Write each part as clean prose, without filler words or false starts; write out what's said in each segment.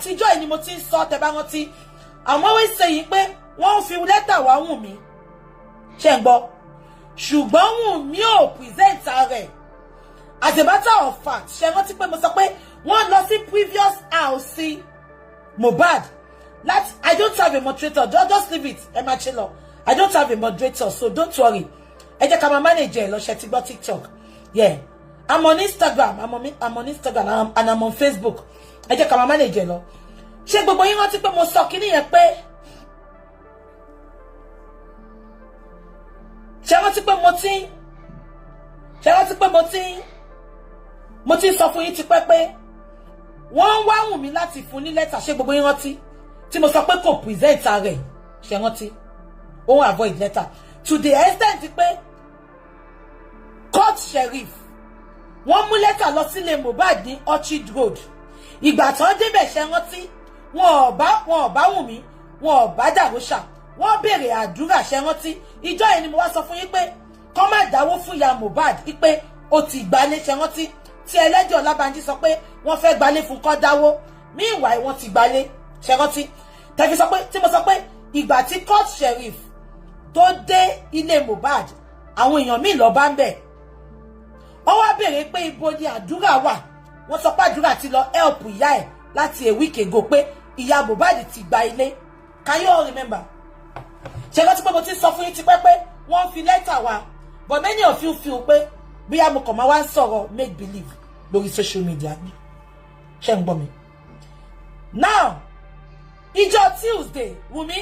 Àtijọ́ yìí ni mo ti ń sọ, tẹ́ bá rántí, I'm always saying pé wọ́n ń fi lẹ́tà wá Wùnmí, ṣe ń gbọ́? Ṣùgbọ́n Wùnmí ò present rẹ̀. As a matter of fact, ṣe rántí pé mo sọ pé wọ́n lọ sí previous house Mohbad láti... I don't have a moderator. Just leave it, ẹ máa ṣe lọ. I don't have a moderator, so don't worry. Ẹ jẹ́ ká máa manage ẹ lọ. Ṣe ti gbọ́ TikTok? Yeah, I'm on Instagram, I'm on Instagram and I'm on Facebook. Ẹ jẹ́ ká máa manage ẹ lọ. Ṣé gbogbo yín rántí pé mo sọ kíní yẹn pé, ṣé rántí pé mo ti, ṣé rántí pé mo ti sọ fún yín tipẹ́ pé wọ́n ń wá Wùnmí láti fún ní lẹ́tà? Ṣé gbogbo yín rántí tí mo sọ pé kò present rẹ̀? Ṣé rántí? Ó ń avoid letter to the extent pé court sheriff, wọ́n mú lẹ́tà lọ sílé Mohbad ní Orchard Road. Ìgbà tán débẹ̀, ṣe rántí, wọn ò bá Wùnmí, wọn ò bá Dàróṣà, wọ́n béèrè àdúrà. Ṣe rántí ìjọ yẹn ni mo wá sọ fún yín pé kọ́ má dáwó fún ìyá Mohbad, pé ó ti gbalé? Ṣe rántí tí ẹlẹ́jọ́ Ọlábànjí sọ pé wọ́n fẹ́ gbalé fún, kọ́ dáwó? Meanwhile, wọ́n ti gbalé. Ṣe rántí tẹ̀fi sọ pé tí mo sọ pé ìgbà tí court sheriff tó dé ilé Mohbad, àwọn èèyàn míì lọ bá ń bẹ̀, wọ́n wá béèrè pé ibo ni àdúrà wà? Wọ́n sọ pé àdúrà ti lọ help ìyá ẹ̀ láti a week ago, pé ìyá Mohbad ti gba ilé. Can you all remember? Ṣe rántí pé mo ti sọ fún yín tipẹ́ pé wọ́n fi lẹ́tà wá? But many of you feel pé bóyá mo kàn máa wá ń sọ̀rọ̀ make believe lórí social media ni. Ṣé ń gbọ́ mi now? Ìjọ Tuesday, Wùmí,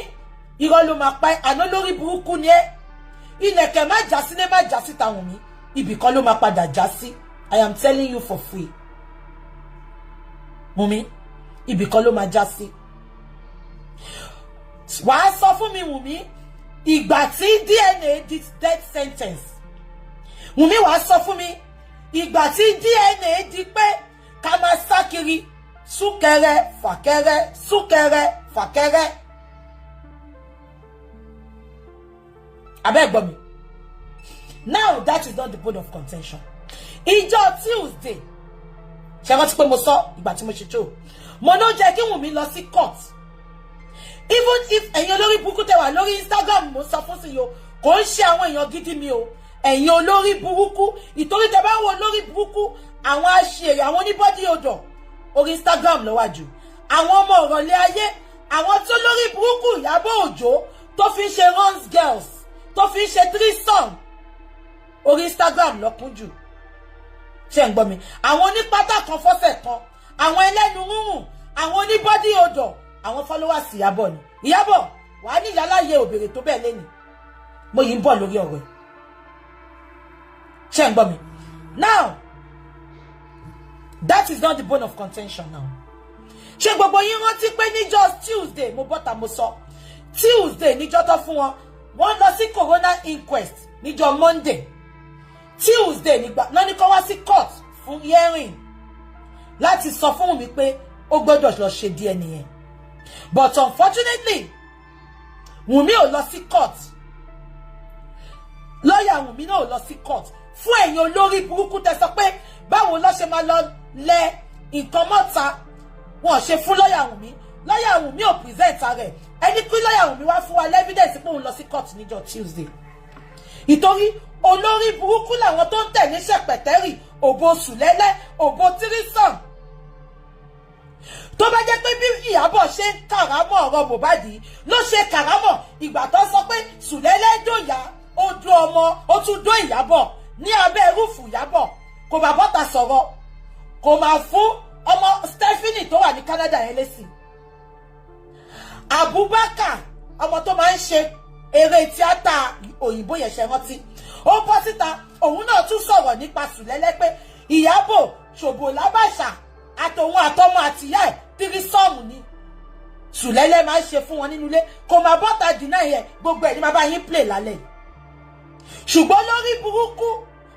irọ́ ló máa pa ẹ́. Àná lórí burúkú ni ẹ́. Ilẹ̀kẹ̀ má já sílé, má já síta. Wùmí, ibì kan ló máa padà já sí. I am telling you for free. Wùmí, ibì kan ló máa já sí. Wàá sọ fún mi, Wùmí, ìgbà tí DNA di death sentence. Wùmí, wàá sọ fún mi ìgbà tí DNA di pé ká máa sá kiri, súnkẹrẹ fàkẹrẹ, súnkẹrẹ fàkẹrẹ. Abẹ́ gbọ́ mi now, that is not the bone of contention. Ìjọ Tuesday, ṣe rántí pé mo sọ ìgbà tí mo ṣe tó, mo ló jẹ́ kí Wùnmí lọ sí court, even if ẹ̀yin olórí burúkú tẹ wà lórí Instagram, mo sọ fún sí yo, kò ń ṣe àwọn èèyàn gidi mi o. Ẹ̀yin olórí burúkú, ìtorí tẹ bá ń wo olórí burúkú, àwọn aṣèrè, àwọn oníbọ́dí odò orí Instagram ló wà jù, àwọn ọmọ ọ̀rọ̀lẹ́ ayé, àwọn tó lórí burúkú Ìyábọ̀ Òjó tó fi ń ṣe runs girls, tó fi ń ṣe threesome, orí Instagram lọ́kùn jù. Ṣé ń gbọ́ mi? Àwọn onípátá kan fọ́sẹ̀ kan, àwọn ẹlẹ́nu rúrùn, àwọn oníbọ́dí odò, àwọn followers Ìyábọ̀ ni. Ìyábọ̀, wàá ní ìyáláyé òbèrè tó bẹ́ẹ̀ lẹ́nu. Mo yìí ń bọ̀ lórí ọ̀rọ̀ ẹ̀. Ṣé ń gbọ́ mi now? That is not the bone of contention now. Ṣé gbogbo yín rántí pé níjọ́ Tuesday, mo bọ́ta, mo sọ Tuesday níjọ́ tó fún wọn, wọ́n lọ sí coroner inquest níjọ́ Monday, Tuesday nígbà náà ní kó wá sí court fún hearing láti sọ fún mi pé ó gbọ́dọ̀ lọ ṣe DNA yẹn. But unfortunately, Wùnmí ò lọ sí court, lọ́ọ̀yà Wùnmí náà ò lọ sí court. Fún ẹ̀yin olórí burúkú tẹ́ sọ pé báwo ló ṣe máa lọ lẹ nǹkan mọ́ta, wọn ṣe fún lọ́ọ̀yà Wùnmí, lọ́ọ̀yà Wùnmí ò present rẹ̀. Ẹni kí lọ́ọ̀yà Wùnmí wá fún wa l'evidence pé òun lọ sí court níjọ́ Tuesday. Ìtorí olórí burúkú làwọn tó ń tẹ̀lé Ṣẹ̀pẹ̀tẹ́rì, òbò sùlẹ́lẹ́, òbò tírísàn. Tó bá jẹ́ pé bí Ìyábọ̀ ṣe ń kàrámọ̀ ọ̀rọ̀ Mohbad ló ṣe kàrámọ̀ ìgbà tó sọ pé sùlẹ́lẹ́ dòyà, ó dún ọmọ, ó tún dó Ìyábọ̀ ní abẹ́ roof Ìyábọ̀, kò bá bọ́ta sọ̀rọ̀, kò máa fún ọmọ Stephanie tó wà ní Canada yẹn lésì. Abubakar, ọmọ tó máa ń ṣe eré tíátà òyìnbó yẹn, ṣe rántí? Ó bọ́ síta, òun náà tún sọ̀rọ̀ nípa sùlẹ́lẹ́ pé Ìyábọ̀ ṣòbò lábàṣà àtòun àtọmọ àtìyá ẹ̀, threesome ni sùlẹ́lẹ́ máa ń ṣe fún wọn nínú ilé. Kò máa bọ́ta dìnnà yẹn. Gbogbo ẹ̀ ní máa bá yín play lálẹ́ yìí. Ṣùgbọ́n lórí burúkú,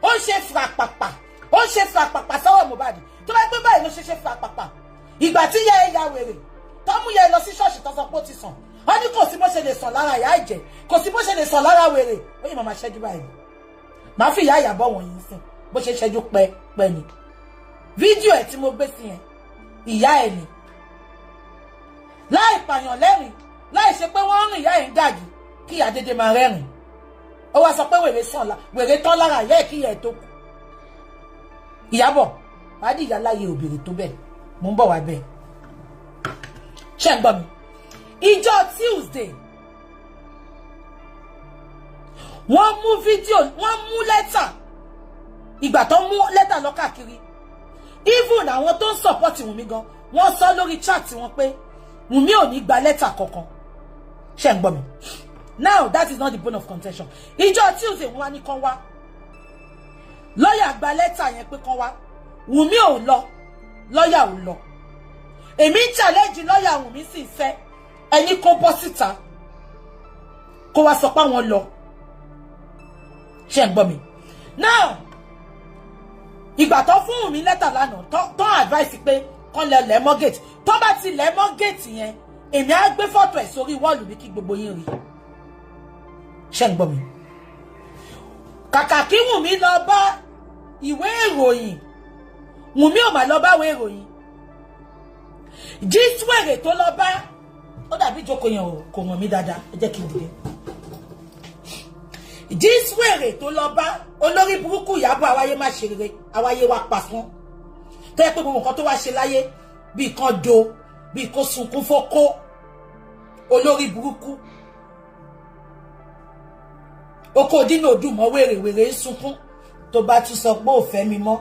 ó ń ṣe fàpàpà, ó ń ṣe fàpàpà sọ́wọ́ Mohbad. Tó bá gbé báyìí ló ṣe ṣe fàpàpà ìgbà tí yẹ ẹ ya wèrè tọ́mú yẹ lọ sí ṣọ́ọ̀ṣì, tó sọ pé ó ti sàn, wọ́n ní kò sí bó ṣe lè sàn lára ìyá ìjẹ́, kò sí bó ṣe lè sàn lára wèrè. Ó yìí máa ṣẹ́jú báyìí, màá fi ìyá ìyàbọ̀ wọ̀nyí sìn bó ṣe ṣẹ́jú pẹ́ pẹ́ ni. Fídíò ẹ̀ tí mo gbé sí yẹn, ìyá ẹ̀ ni. Pààyàn lẹ́rìn láì ṣe pé wọ́n ń rìn ìyá ẹ̀ ń gàgì kí ìyá dédé máa rẹ́rìn. Ó wá sọ pé wèrè sàn la wèrè tán lára ìyá ẹ̀ kí ìyá ẹ̀ tó kú. Ìyábọ̀ wàá di ìyá láyé òbèrè tó bẹ́ẹ̀. Mò ń bọ̀ wá bẹ́ẹ̀. Ṣé ń gbọ́ mi? Ìjọ Tuesday, wọ́n mú fídíò, wọ́n mú lẹ́tà. Ìgbà tó mú lẹ́tà lọ káàkiri, even àwọn tó ń support Wùnmí gan, wọ́n sọ lórí chat wọn pé Wùnmí ò ní gba lẹ́tà kankan. Ṣé ń gbọ́ mi? Now, that is not the bone of contention. Ìjọ Tuesday, wọ́n wá ní kán wá, lọ́ọ̀yà gba lẹ́tà yẹn pé kán wá. Wùnmí ò lọ, lọ́ọ̀yà ò lọ. Èmi ń challenge lọ́ọ̀yà Wùnmí sì fẹ́ ẹni kó bọ́ síta kó wá sọ pé àwọn lọ. Ṣé ń gbọ́ mi? Now, ìgbà tó fún Wùnmí lẹ́tà lánàá, tó advice pé kán lẹ lẹ́ mọ́ gate, tó bá ti lẹ́ mọ́ gate yẹn, èmi á gbé fọ́tò ẹ̀ sórí wall mi kí gbogbo yín rí. Ṣé ń gbọ́ mi? Kàkà kí Wùnmí lọ bá ìwé ìròyìn, Wùnmí ò mà lọ bá ìwé ìròyìn. Jíswèrè tó lọ bá, ó dàbí ìjókòó yẹn ò kò ràn mí dáadáa, ẹ jẹ́ kí n dìde. Jíswèrè tó lọ bá, olórí burúkú Ìyábọ̀, àwáyé má ṣe rere, àwáyé wa pa fún tó yẹ pé gbogbo nǹkan tó wá ṣe láyé bíi kan do bíi kó sunkún fókó, olórí burúkú oko dínà òdùmọ̀, wèrè wèrè ń sunkún. Tó bá tún sọ pé ò fẹ́ mi mọ́,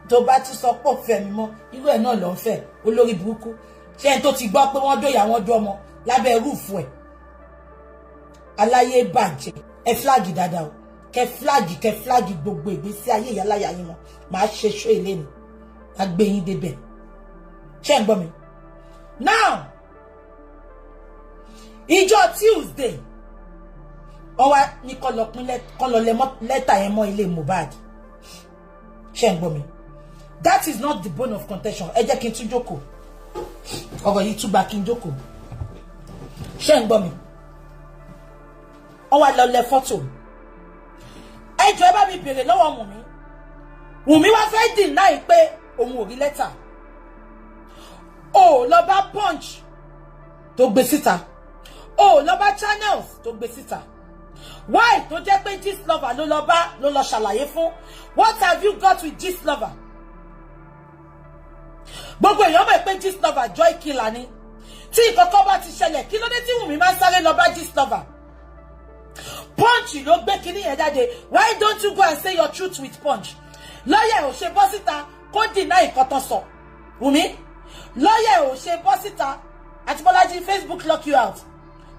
tó bá tún sọ pé ò fẹ́ mi mọ́, irú ẹ̀ náà ló ń fẹ́. Olórí burúkú, ṣé ẹni tó ti gbọ́ pé wọ́n dóyà, wọ́n dó ọmọ lábẹ́ roof ẹ̀? Aláyé bàjẹ́. Ẹ flag dáadáa o, kẹ flag, kẹ flag gbogbo ìgbésí ayé ìyáláyà yín wọn. Màá ṣe ṣó ilé mi, á gbé yín débẹ̀. Ṣé ń gbọ́ mi? Now, ìjọ Tuesday, wọ́n wá ní kọ́ lọ pín, kọ́ lọ lẹ lẹ́tà yẹn mọ́ ilé Mohbad. Ṣé ń gbọ́ mi? That is not the bone of contention. Ẹ jẹ́ kí n tún jókòó, ọ̀rọ̀ yìí túbà kí n jókòó. Ṣé ń gbọ́ mi? Wọ́n wá lọ lẹ fọ́tò. Ẹ jọ̀ọ́, ẹ bá mi béèrè lọ́wọ́ Wùnmí. Wùnmí wá fẹ́ deny pé òun ò rí lẹ́tà. O lọ bá Punch tó gbé síta, o lọ bá Channels tó gbé síta, why tó jẹ́ pé Gistlover ló lọ bá, ló lọ ṣàlàyé fún? What have you got with Gistlover? Gbogbo èèyàn mọ̀ pé Gistlover joy killer ni. Tí ìkọ̀kọ̀ bá ti ṣẹlẹ̀, kí ló dé tí Wùnmí máa ń sáré lọ bá Gistlover? Punch ló gbé kinní yẹn jáde. Why don't you go and say your truth with Punch? Lọ́yẹ̀ ò ṣe bọ́ síta kó deny nǹkan tó sọ. Wùnmí, lọ́yẹ̀ ò ṣe bọ́ síta. Àti Bọ́lájí, Facebook lock you out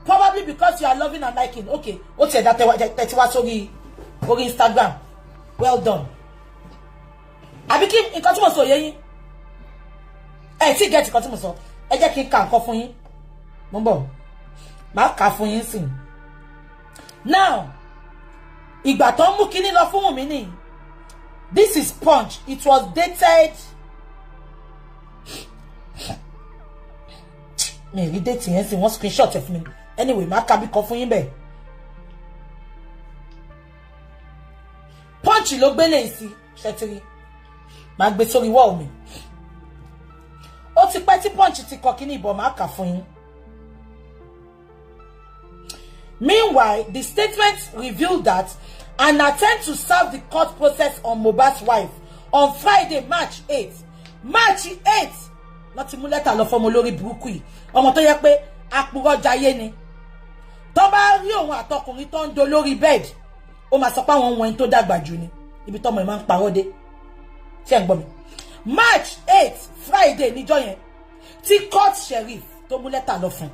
probably because you are loving and liking. Okay, ó tiẹ̀ dá tẹ̀tí wá sórí orí Instagram. Well done. Àbí kí nǹkan tí mo sọ yé yín? Ẹ tí get nǹkan tí mo sọ? Ẹ jẹ́ kí n ka nǹkan fún yín. Mo ń bọ̀, màá kà á fún yín sìn. Now, ìgbà tó ń mú kinní lọ fún Wùnmí nìyí. This is Punch. It was dated, mi rí date yẹn sí, wọ́n screenshot ẹ̀ fún mi. Anyway, màá ka bí kan fún yín bẹ́ẹ̀. Punch ló gbélé sí ṣẹtiri, màá gbé sórí wall mi. Ó ti pẹ́ tí Punch ti kọ kíní ìbọn, màá kà fún yín. Meanwhile, the statement revealed that an attempt to serve the court process on Mohbad's wife on Friday, March 8. March 8, wọ́n ti mú lẹ́tà lọ fọmọ olórí burúkú yìí, ọmọ tó yẹ pé apurọ́jayé ni. Tó bá rí òun àtọkùnrin tó ń do lórí bed, ó máa sọ pé àwọn ohun ẹni tó dàgbà jù ni. Ibi tọ́mọ ẹ̀ máa ń parọ́ dé. Ṣé ń gbọ́ mi? March 8, Friday níjọ́ yẹn tí court sheriff tó mú lẹ́tà lọ fún.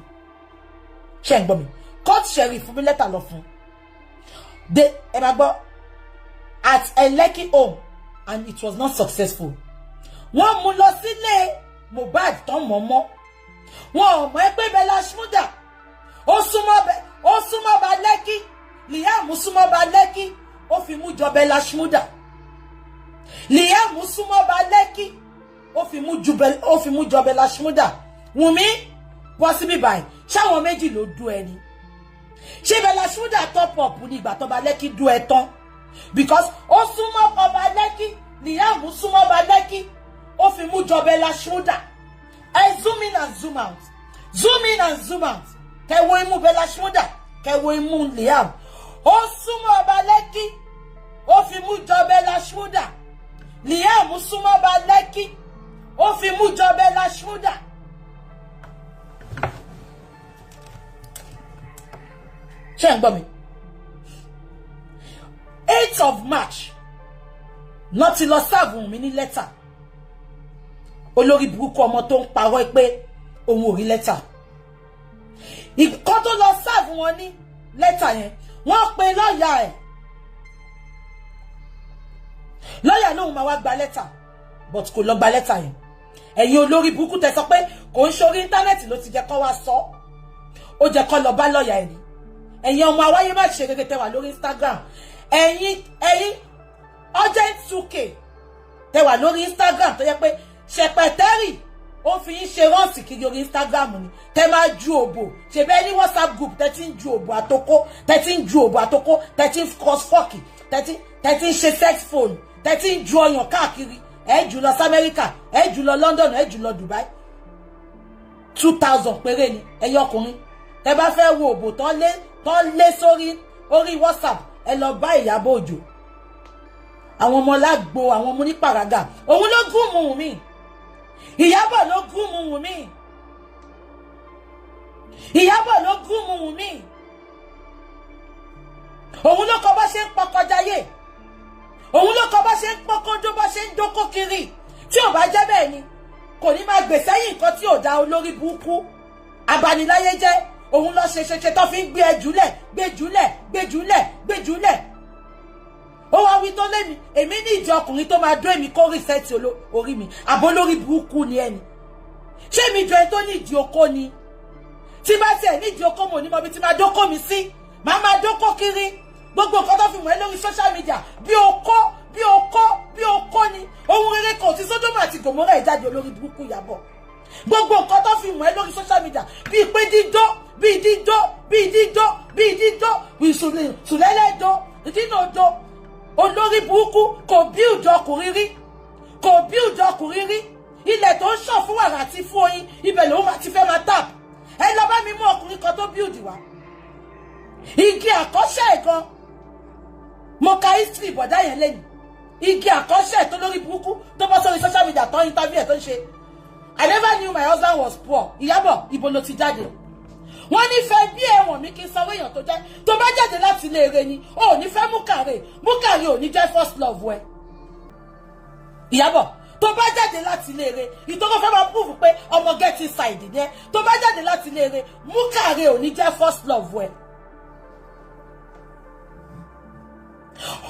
Ṣé ń gbọ́ mi? Court sheriff mú lẹ́tà lọ fún de, ẹ máa gbọ́, at Lekki home, and it was not successful. Wọ́n mú lọ sílé Mohbad tán mọ̀ mọ́ wọn ò mọ̀ ẹ́ pé Bella Shmurda ó súnmọ́ ba Lẹ́kì. Liam súnmọ́ ba Lẹ́kì, ó fi mú jọ Bella Shmurda. Liam súnmọ́ ba Lẹ́kì, ó fi mú jọ Bella Shmurda. Wùnmí bọ́ síbí báyìí, ṣáwọn méjì ló dú ẹni? Ṣé Bella Shmurda top up ní ìgbà tó ba Lẹ́kì dú ẹ tán? Because ó súnmọ́ ọba Lẹ́kì, Liam súnmọ́ ọba Lẹ́kì, ó fi mú jọ Bella Shmurda. Ẹ zoom in and zoom out. Zoom in and zoom out. Kẹ wo imú Bella Shmurda, kẹ wo imú Liam. Ó súnmọ́ ọba Lẹ́kí, ó fi mú jọ Bella Shmurda. Liam súnmọ́ ọba Lẹ́kí, ó fi mú jọ Bella Shmurda. Ṣé ń gbọ́ mi? 8th of March lọ ti lọ serve mi ní lẹ́tà. Olórí burúkú ọmọ tó ń parọ́ pé òun ò rí lẹ́tà. Ìkọ́ tó lọ serve wọn ní lẹ́tà yẹn, wọ́n pe lọ́ọ̀yà ẹ̀. Lọ́ọ̀yà lóun máa wá gba lẹ́tà, but kò lọ gba lẹ́tà yẹn. Ẹ̀yin olórí burúkú tẹ sọ pé kò ń ṣorí internet ló ti jẹ́ kó wá sọ, ó jẹ́ kó lọ bá lọ́ọ̀yà ẹ̀ ni. Ẹ̀yin ọmọ àwáyé má ṣe rere tẹ wà lórí Instagram, ẹ̀yin urgent 2K tẹ wà lórí Instagram, tó yẹ pé ṣẹpẹtẹrì ó fi yín ṣe rọ́ọ̀sì kiri orí Instagram ni, tẹ máa ju òbò ṣe bẹ́ẹ̀ ní WhatsApp group, tẹ ti ń ju òbò àtokó, tẹ ti ń ju òbò àtokó, tẹ ti ń cross fuck, tẹ ti ń ṣe sex phone, tẹ ti ń ju ọyàn káàkiri. Ẹ jù lọ sí Amẹ́ríkà, ẹ jù lọ London, ẹ jù lọ Dubai. 2,000 péré ni. Ẹ̀yin ọkùnrin tẹ bá fẹ́ wo òbò tán lé sórí orí WhatsApp, ẹ lọ bá Ìyábọ̀ Òjó, àwọn ọmọ lágbo, àwọn ọmọ onípàràgà. Òun ló gún mu mi, Ìyábọ̀ ló gún mu mi, Ìyábọ̀ ló gún mu mi. Òun ló kọ bá ṣe ń pọkọjáyé, òun ló kọ bá ṣe ń pọkọjó, bá ṣe ń dókó kiri. Tí ò bá jẹ́ bẹ́ẹ̀ ni, kò ní máa gbèsè yìí nǹkan tí ò dá. Olórí burúkú abaniláyé jẹ́, òun lọ ṣe ṣe ṣe tó fi ń gbé ẹ jùlẹ̀, gbé jùlẹ̀, gbé jùlẹ̀, gbé jùlẹ̀. Ó wá wí tó lémi, èmi ní ìjọ ọkùnrin tó máa dún èmi kó reset orí mi. Àbó lórí burúkú ni ẹni? Ṣé mi jọ ẹni tó ní ìdí okó ni? Tí bá tiẹ̀ ní ìdí okó, mo ní mọ ibi tí máa dókó mi sí, máa máa dókó kiri. Gbogbo nǹkan tó fi mọ̀ ẹ́ lórí social media, bí okó, bí okó, bí okó ni. Ohun rere kò sí Sódómù àti Gòmórà ìjáde. Olórí burúkú Ìyábọ̀, gbogbo nǹkan tó fi mọ̀ ẹ́ lórí social media, bíi pé dídó, bíi dídó, bíi dídó, bíi dídó, sùlẹ́lẹ́dó dínàdó. Olórí burúkú, kò build ọkùnrin rí, kò build ọkùnrin rí. Ilẹ̀ tó ń ṣàn fún wàrà àti fún oyin, ibẹ̀ lòun máa ti fẹ́ máa tap. Ẹ lọ bá mi mú ọkùnrin kan tó build wá. Igi àkọ́ṣẹ́ ẹ̀ gan, mo ka history bọ̀dá yẹn lẹ́nu. Igi àkọ́ṣẹ́ tó lórí burúkú tó bọ́ sórí social media tó interview ẹ̀, tó ń ṣe "I never knew my husband was poor." Ìyábọ̀, ibo ló ti jáde? Wọ́n nífẹ̀ẹ́ bí ẹ̀wọ̀n mi kí n sanwó èèyàn tó jẹ́. Tó bá jáde láti ilé eré ni, ò ní fẹ́ Múkàrè. Múkàrè ò ní jẹ́ first love ẹ. Ìyábọ̀, tó bá jáde láti ilé eré, ìtọ́kọ́ fẹ́ máa prove pé ọmọ get inside ni ẹ. Tó bá jáde láti ilé eré, Múkàrè ò ní jẹ́ first love ẹ.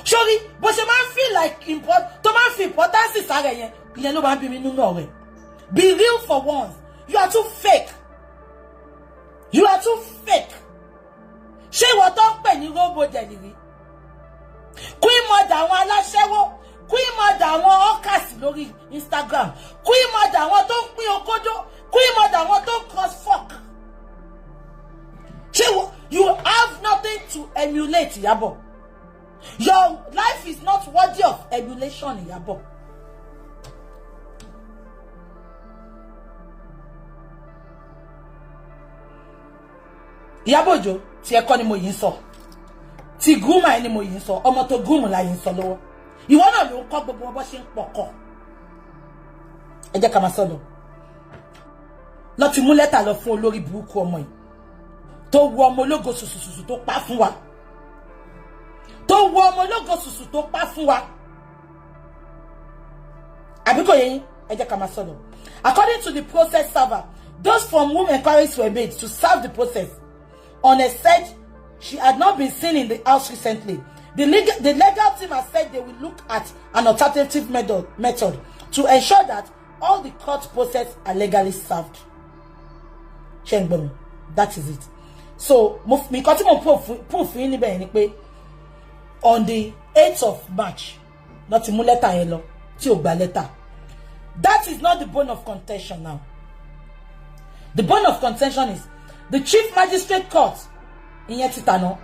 Sórí bó ṣe máa ń feel like import, tó máa ń fi importance sára yẹn, ìyẹn ló máa ń bí mi nínú ọ̀rẹ́. Be real for once. You are too fake, you are too fake. Ṣé ìwọ tó ń pè ní role model rí, queen mother àwọn aláṣẹ́wó, queen mother àwọn hawkers lórí Instagram, queen mother àwọn tó ń pín okódó, queen mother àwọn tó ń cross fuck, ṣé you have nothing to emulate? Ìyábọ̀, your life is not worthy of emulation. Ìyábọ̀. Ìyábọ̀ Òjó, tí ẹ kọ́ ni mo yìí ń sọ, ti gúrúmà ẹ ni mo yìí ń sọ, ọmọ tó gúrùmù la yìí ń sọ lọ́wọ́. Ìwọ náà ló ń kọ́ gbogbo wọn bó ṣe ń pọkọ. Ẹ jẹ́ ká máa sọ lọ. Lọ ti mú lẹ́tà lọ fún olórí burúkú ọmọ yìí tó wọ ọmọ ológo ṣùṣùṣùṣù tó pa fún wa, tó wọ ọmọ ológo ṣùṣù tó pa fún wa. Àbí kò yẹ yín? Ẹ jẹ́ ká máa sọ lọ. According to the process server, those from whom inquiries were made to serve the process on a said she had not been seen in the house recently. The legal team has said they will look at an alternative method to ensure that all the court process are legally served. Ṣé ń gbọ́ mi? That is it. So, mo nǹkan tí mo proof yín níbẹ̀ ni pé on the 8th of March, ló ti mú lẹ́tà yẹn lọ tí ò gba lẹ́tà. That is not the bone of contention now. The bone of contention is the Chief Magistrate Court, ìyẹn ti tàná.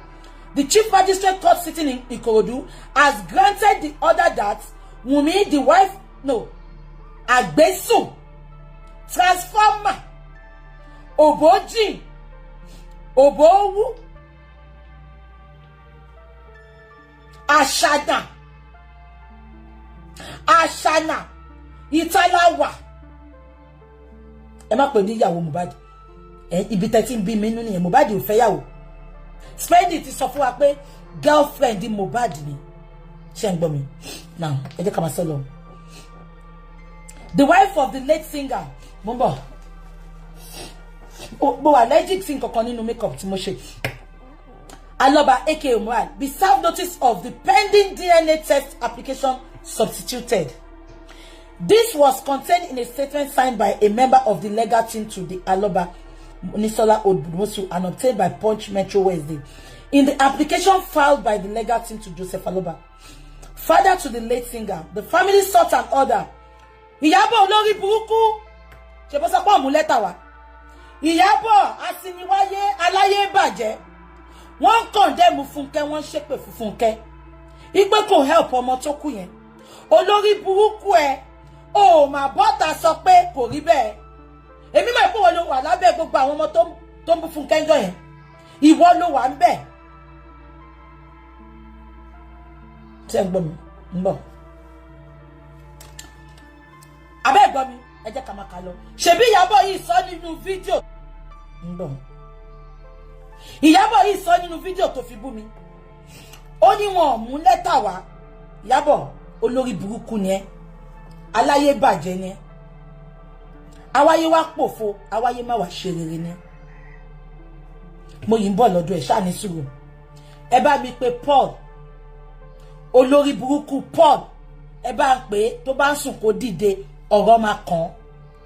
The Chief Magistrate Court sitting in Ikorodu has granted the order that Wunmi, the wife, no, Agbesu, Transformer, Òbó jìn, òbó wú. Àṣànà, àṣànà, ìtàláwà. Ẹ má pè ní ìyàwó Mohbad. Ẹ ibi tẹ́tí ń bí mi nínú nìyẹn. Mohbad ò fẹ́ yàwó. Spending ti sọ fún wa pé girlfriend Mohbad ni. Ṣé ń gbọ́ mi? Now, ẹ jẹ́ ká máa sọ lọ. The wife of the late singer, mo ń bọ̀. Mo wà allergic sí nǹkan kan nínú makeup tí mo ṣe. Aloba aka Mohbad be served notice of the pending DNA test application substituted. This was contained in a statement signed by a member of the legal team to the Aloba, Nisola Odumosu, and obtained by Punch Metro Wednesday. In the application filed by the legal team to Joseph Aloba, father to the late singer, the family sought an order. Ìyábọ̀ olórí burúkú, ṣe bó sọ pé ọ̀mú lẹ́tà wá. Ìyábọ̀ asiniwáyé aláyé bàjẹ́. Wọ́n ń condemn Fúnkẹ́, wọ́n ń ṣépè fún Fúnkẹ́. Ipe kò help ọmọ tó kú yẹn. Olórí burúkú ẹ, o mà bọ́ta sọ pé kò rí bẹ́ẹ̀. Èmi máa ń pè wọ́n ló wà lábẹ́ gbogbo àwọn ọmọ tó ń bú Fúnkẹ́ ń jọ yẹn. Ìwọ ló wà ń bẹ̀. Ṣé ń gbọ́ mi? Ń bọ̀. Abẹ́ gbọ́ mi, ẹ jẹ́ ká máa kà lọ. Ṣèbí Ìyábọ̀ yìí sọ nínú fídíò. Ń bọ̀. Ìyábọ̀ yìí sọ nínú fídíò tó fi bú mi. Ó ní wọn ò mú lẹ́tà wá. Ìyábọ̀ olórí burúkú ni ẹ́. Aláyé bàjẹ́ ni ẹ́. Awáyé wá pòfo, awáyé má wá ṣe rere ni ẹ́. Mo yìí ń bọ̀ lọ́dọ̀ ẹ̀, ṣáà ní sùúrù. Ẹ bá mi pè Paul, olórí burúkú Paul, ẹ bá ń pè é tó bá ń sùn kó dìde, ọ̀rọ̀ máa kàn án.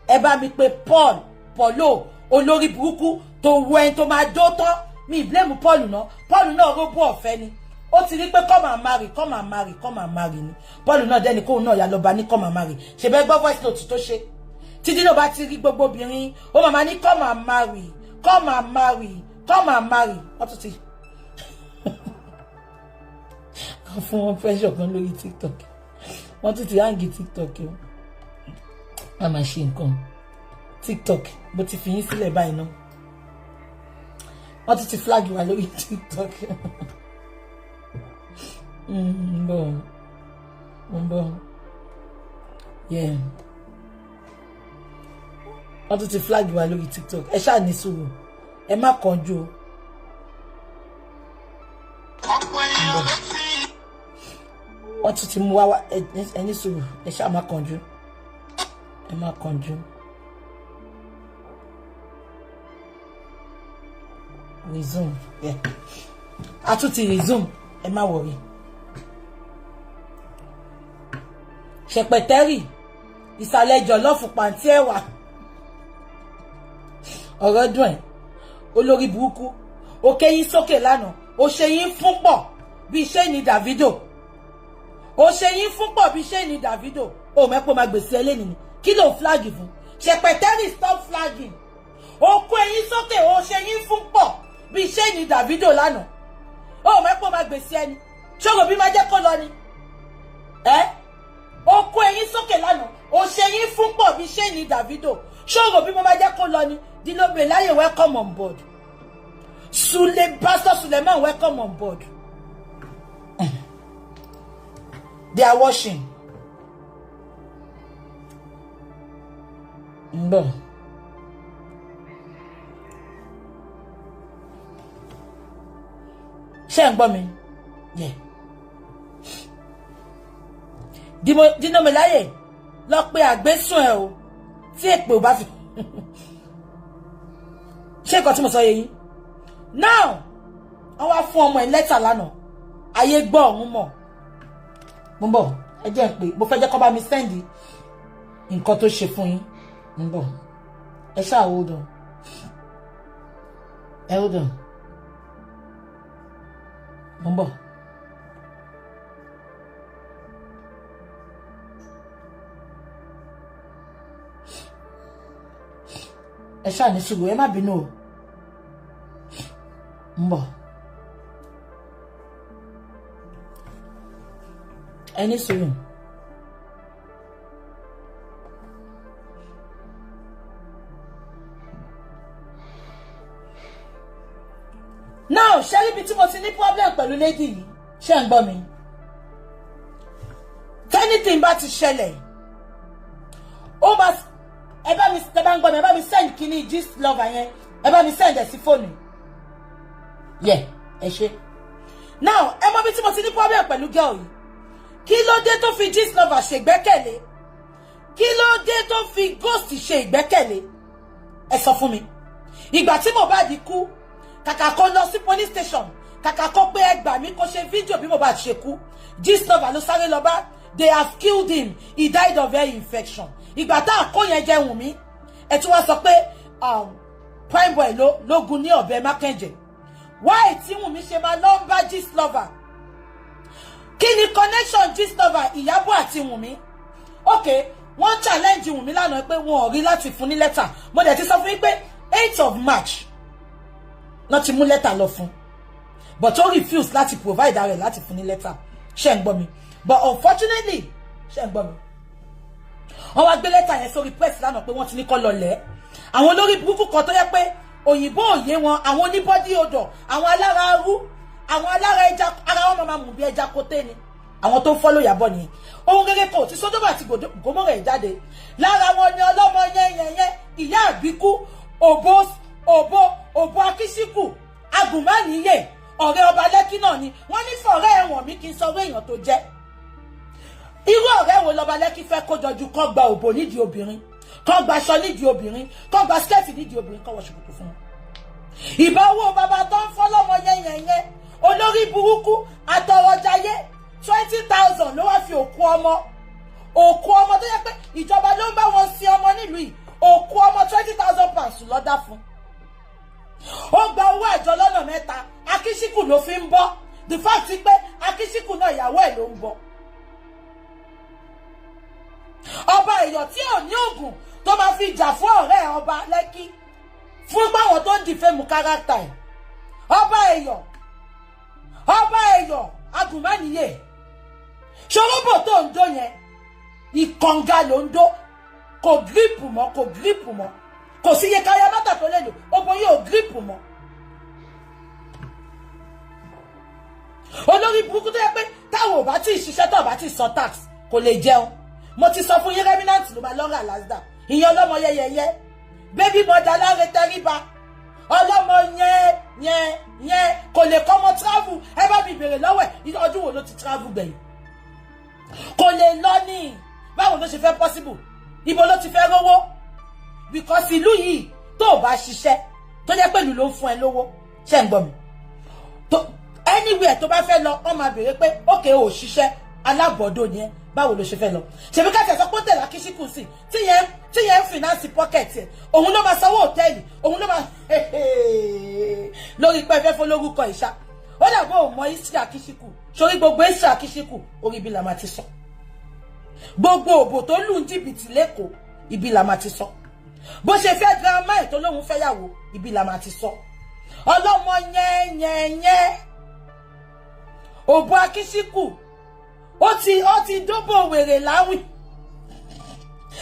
Ẹ bá mi pè Paul, Paulo, olórí burúkú tó wọ ẹni tó máa dó tán. Mi blame Paul náà. Paul náà róbó ọ̀fẹ́ ni. Ó ti rí pé come and marry, come and marry, come and marry ni. Paul náà dẹ́ni kóun náà yà lọ́ba ní come and marry. Ṣe bẹ́ẹ̀ gbọ́ voice note tó ṣe. Títí náà bá ti rí gbogbo obìnrin, ó máa ní come and marry, come and marry, come and marry. Wọ́n tún ti fún wọn pressure kan lórí TikTok. Wọ́n tún ti hang TikTok o. Wọ́n máa ṣe nǹkan. TikTok, mo ti fi yín sílẹ̀ báyìí náà. Wọ́n tún ti flag wa lórí TikTok. Ń bọ̀, ń bọ̀. Yeah. Wọ́n tún ti flag wa lórí TikTok. Ẹ ṣáà ní sùúrù. Ẹ má kánjú o. Wọ́n tún ti mú wá, ẹ ní sùúrù. Ẹ ṣáà má kánjú. Ẹ má kánjú. Resume. Yeah. A tún ti resume. Ẹ má worry. Ṣẹpẹtẹ́rì, ìsàlẹ̀ jọ̀lọ́ọ̀fù pàǹtí ẹ̀wà. Ọ̀rọ̀ dùn ẹ̀. Olórí burúkú. Ó kéyín sókè lánàá. Ó ṣe yín fún pọ̀ bí iṣẹ́ ní Davido. Ó ṣe yín fún pọ̀ bí iṣẹ́ ní Davido. Ó mẹ́pọ̀ máa gbèsè ẹlẹ́ni ni. Kí ló flag fún? Ṣẹpẹtẹ́rì, stop flagging. Ó kó eyín sókè, ó ṣe yín fún pọ̀ bí iṣẹ́ ní Davido lánàá. Ó mẹ́pọ̀ máa gbèsè ẹni. Ṣòro bí máa jẹ́ kó lọ ni. Ẹ́ ó kó eyín sókè lánàá. Ó ṣe yín fún pọ̀ bí iṣẹ́ ní Davido. Ṣòro bí mo máa jẹ́ kó lọ ni. Dino Melaye, welcome on board. Sule, Pastor Suleiman, welcome on board. They are watching. Ń bọ̀. Ṣé ń gbọ́ mi? Yeah. Dino Melaye, lọ pé àgbésùn ẹ o. Tí èpè ò bá fi. Ṣé nǹkan tí mo sọ yé yín? Now, wọ́n wá fún ọmọ ẹ̀ lẹ́tà lánàá. Ayé gbọ́ ọ̀hún mọ̀. Mo ń bọ̀, ẹ jẹ́ n pé mo fẹ́ jẹ́ kó bá mi send nǹkan tó ṣe fún yín. Mo ń bọ̀. Ẹ ṣáà hold on. Ẹ hold on. Mo ń bọ̀. Ẹ ṣáà ní sùúrù, ẹ má bínú o. Ń bọ̀. Ẹ ní sùúrù. Now, ṣé ríbi tí mo ti ní problem pẹ̀lú lady yìí? Ṣé ń gbọ́ mi? Tí anything bá ti ṣẹlẹ̀, ó máa, ẹ bá mi, ẹ bá ń gbọ́ mi, ẹ bá mi send kíní Gist Lover yẹn, ẹ bá mi send ẹ sí fóònù yẹ, ẹ ṣe. Now, ẹ mọ bí tí mo ti ní problem pẹ̀lú girl yìí. Kí ló dé tó fi Gist Lover ṣègbẹ́kẹ̀lé? Kí ló dé tó fi ghost ṣe ìgbẹ́kẹ̀lé? Ẹ sọ fún mi. Ìgbà tí Mohbad kú, kàkà kó lọ sí police station, kàkà kó pé ẹ gbà mí, kó ṣe fídíò bí Mohbad ṣe kú, Gist Lover ló sáré lọ bá. They have killed him, he died of air infection. Ìgbà tá a kó yẹn jẹ Wùnmí, ẹ tún wá sọ pé Prime Boy ló lógun ní ọ̀bẹ mákẹ́jẹ̀. Why tí Wùnmí ṣe máa lọ ń bá Gist Lover? Kí ni connection Gist Lover, Ìyábọ̀ àti Wùnmí? Ok, wọ́n challenge Wùnmí lánàá pé wọn ò rí láti fún ní lẹ́tà. Mo dẹ̀ ti sọ fún yín pé 8th of March náà ti mú lẹ́tà lọ fún, but ó refuse láti provide rẹ̀ láti fún ní lẹ́tà. Ṣé ń gbọ́ mi? But unfortunately, ṣé ń gbọ́ mi, wọ́n wá gbé lẹ́tà yẹn sórí press lánàá pé wọ́n ti ní kó lọ lẹ̀. Àwọn olórí burúkú kan tó yẹ pé òyìnbó òye wọn, àwọn oníbọ́dí odò, àwọn alára arú, àwọn alára ẹja, ara wọn máa mú bí ẹja kóté ni. Àwọn tó ń follow Ìyábọ̀ nìyẹn. Ohun rere kò tí Sódómù àti Gòmórà ẹ̀ jáde lára wọn ni ọlọ́mọ yẹn yẹn yẹn, ìyá àbíkú, òbó òbó òbó akíṣíkù agùnmánìyè, ọ̀rẹ́ ọba Lẹ́kí náà ni. Wọ́n ní fọ̀rẹ́ ẹ̀wọ̀n mi kí n sọ èèyàn tó jẹ́. Irú ọ̀rẹ́ wo lọ́ba Lẹ́kí fẹ́ kó jọjú kọ́ gba òbò nídìí obìnrin, kọ́ gba aṣọ nídìí obìnrin, kọ́ gba skirt nídìí obìnrin, kọ́ wọ ṣòkòtò fún wọn? Ìbá owó bàbá tó ń fọ́lọ́mọ yẹn yẹn yẹn, olórí burúkú àtọrọjayé, 20,000 ló wá fi òkú ọmọ, òkú ọmọ tó yẹ pé ìjọba ló ń bá wọn sin ọmọ nílùú yìí, òkú ọmọ, £20,000 lọ́dá fún. Ó gba owó àjọ lọ́nà mẹ́ta. Akíṣíkù ló fi ń bọ́. The fact pé Akíṣíkù náà, ìyàwó ẹ̀ ló ń bọ́. Ọba èèyàn tí ò ní oògùn tó máa fi jà fún ọ̀rẹ́ ọba Lẹ́kí, fún báwọn tó ń defame character ẹ̀. Ọba èèyàn, ọba èèyàn agùnmánìyè, ṣòróbò tó ń dó yẹn, ìkànga ló ń dó. Kò grip mọ́, kò grip mọ́. Kò sí iye káyà mọ́tà tó lè lò, ogun yóò grip mọ́. Olórí burúkú tó yẹ pé táwọn ò bá tí ì ṣiṣẹ́, tó ò bá tí ì san tax, kò lè jẹun. Mo ti sọ fún yín, remnant ló máa lọ́rọ̀ àlàsídà. Ìyẹn ọlọ́mọ yẹyẹyẹ, baby mother Láre Tẹríba, ọlọ́mọ yẹn yẹn yẹn, kò lè kọ́ ọmọ travel. Ẹ bá mi bèrè lọ́wọ́ ẹ̀, ọdún wo ló ti travel gbẹ̀yìn? Kò lè lọ ní. Báwo ló ṣe fẹ́ possible? Ibo ló ti fẹ́ rówó? Because ìlú yìí, tó o bá ṣiṣẹ́ tó jẹ́ pẹ̀lú ló ń fún ẹ lówó, ṣé ń gbọ́ mi, tó anywhere tó bá fẹ́ lọ, wọ́n máa béèrè pé ókè ò ṣiṣẹ́, alábọ̀dọ̀ ni ẹ, báwo ló ṣe fẹ́ lọ? Ṣèbí ká tẹ̀sán pé tẹ̀lé Akíṣíkù sí tí yẹn ń finance pocket ẹ̀, òun ló máa sanwó hòtẹ́ẹ̀lì, òun ló máa lórí pé fẹ́ fún lórúkọ ìṣá. Ó dàbọ̀ ò mọ history Akíṣíkù sórí gbogbo history Akíṣíkù, orí ibi là máa ti sọ. Gbogbo òbò tó lù ń jìbìtì lẹ́kọ̀ọ́, ibi là máa ti sọ. Bó ṣe fẹ́ girama ẹ̀ tó lóun fẹ́yàwó, ibi là máa ti sọ. Ọlọ́mọ yẹn yẹn yẹn, òbò Akíṣíkù, ó ti dóbò wèrè láwìn,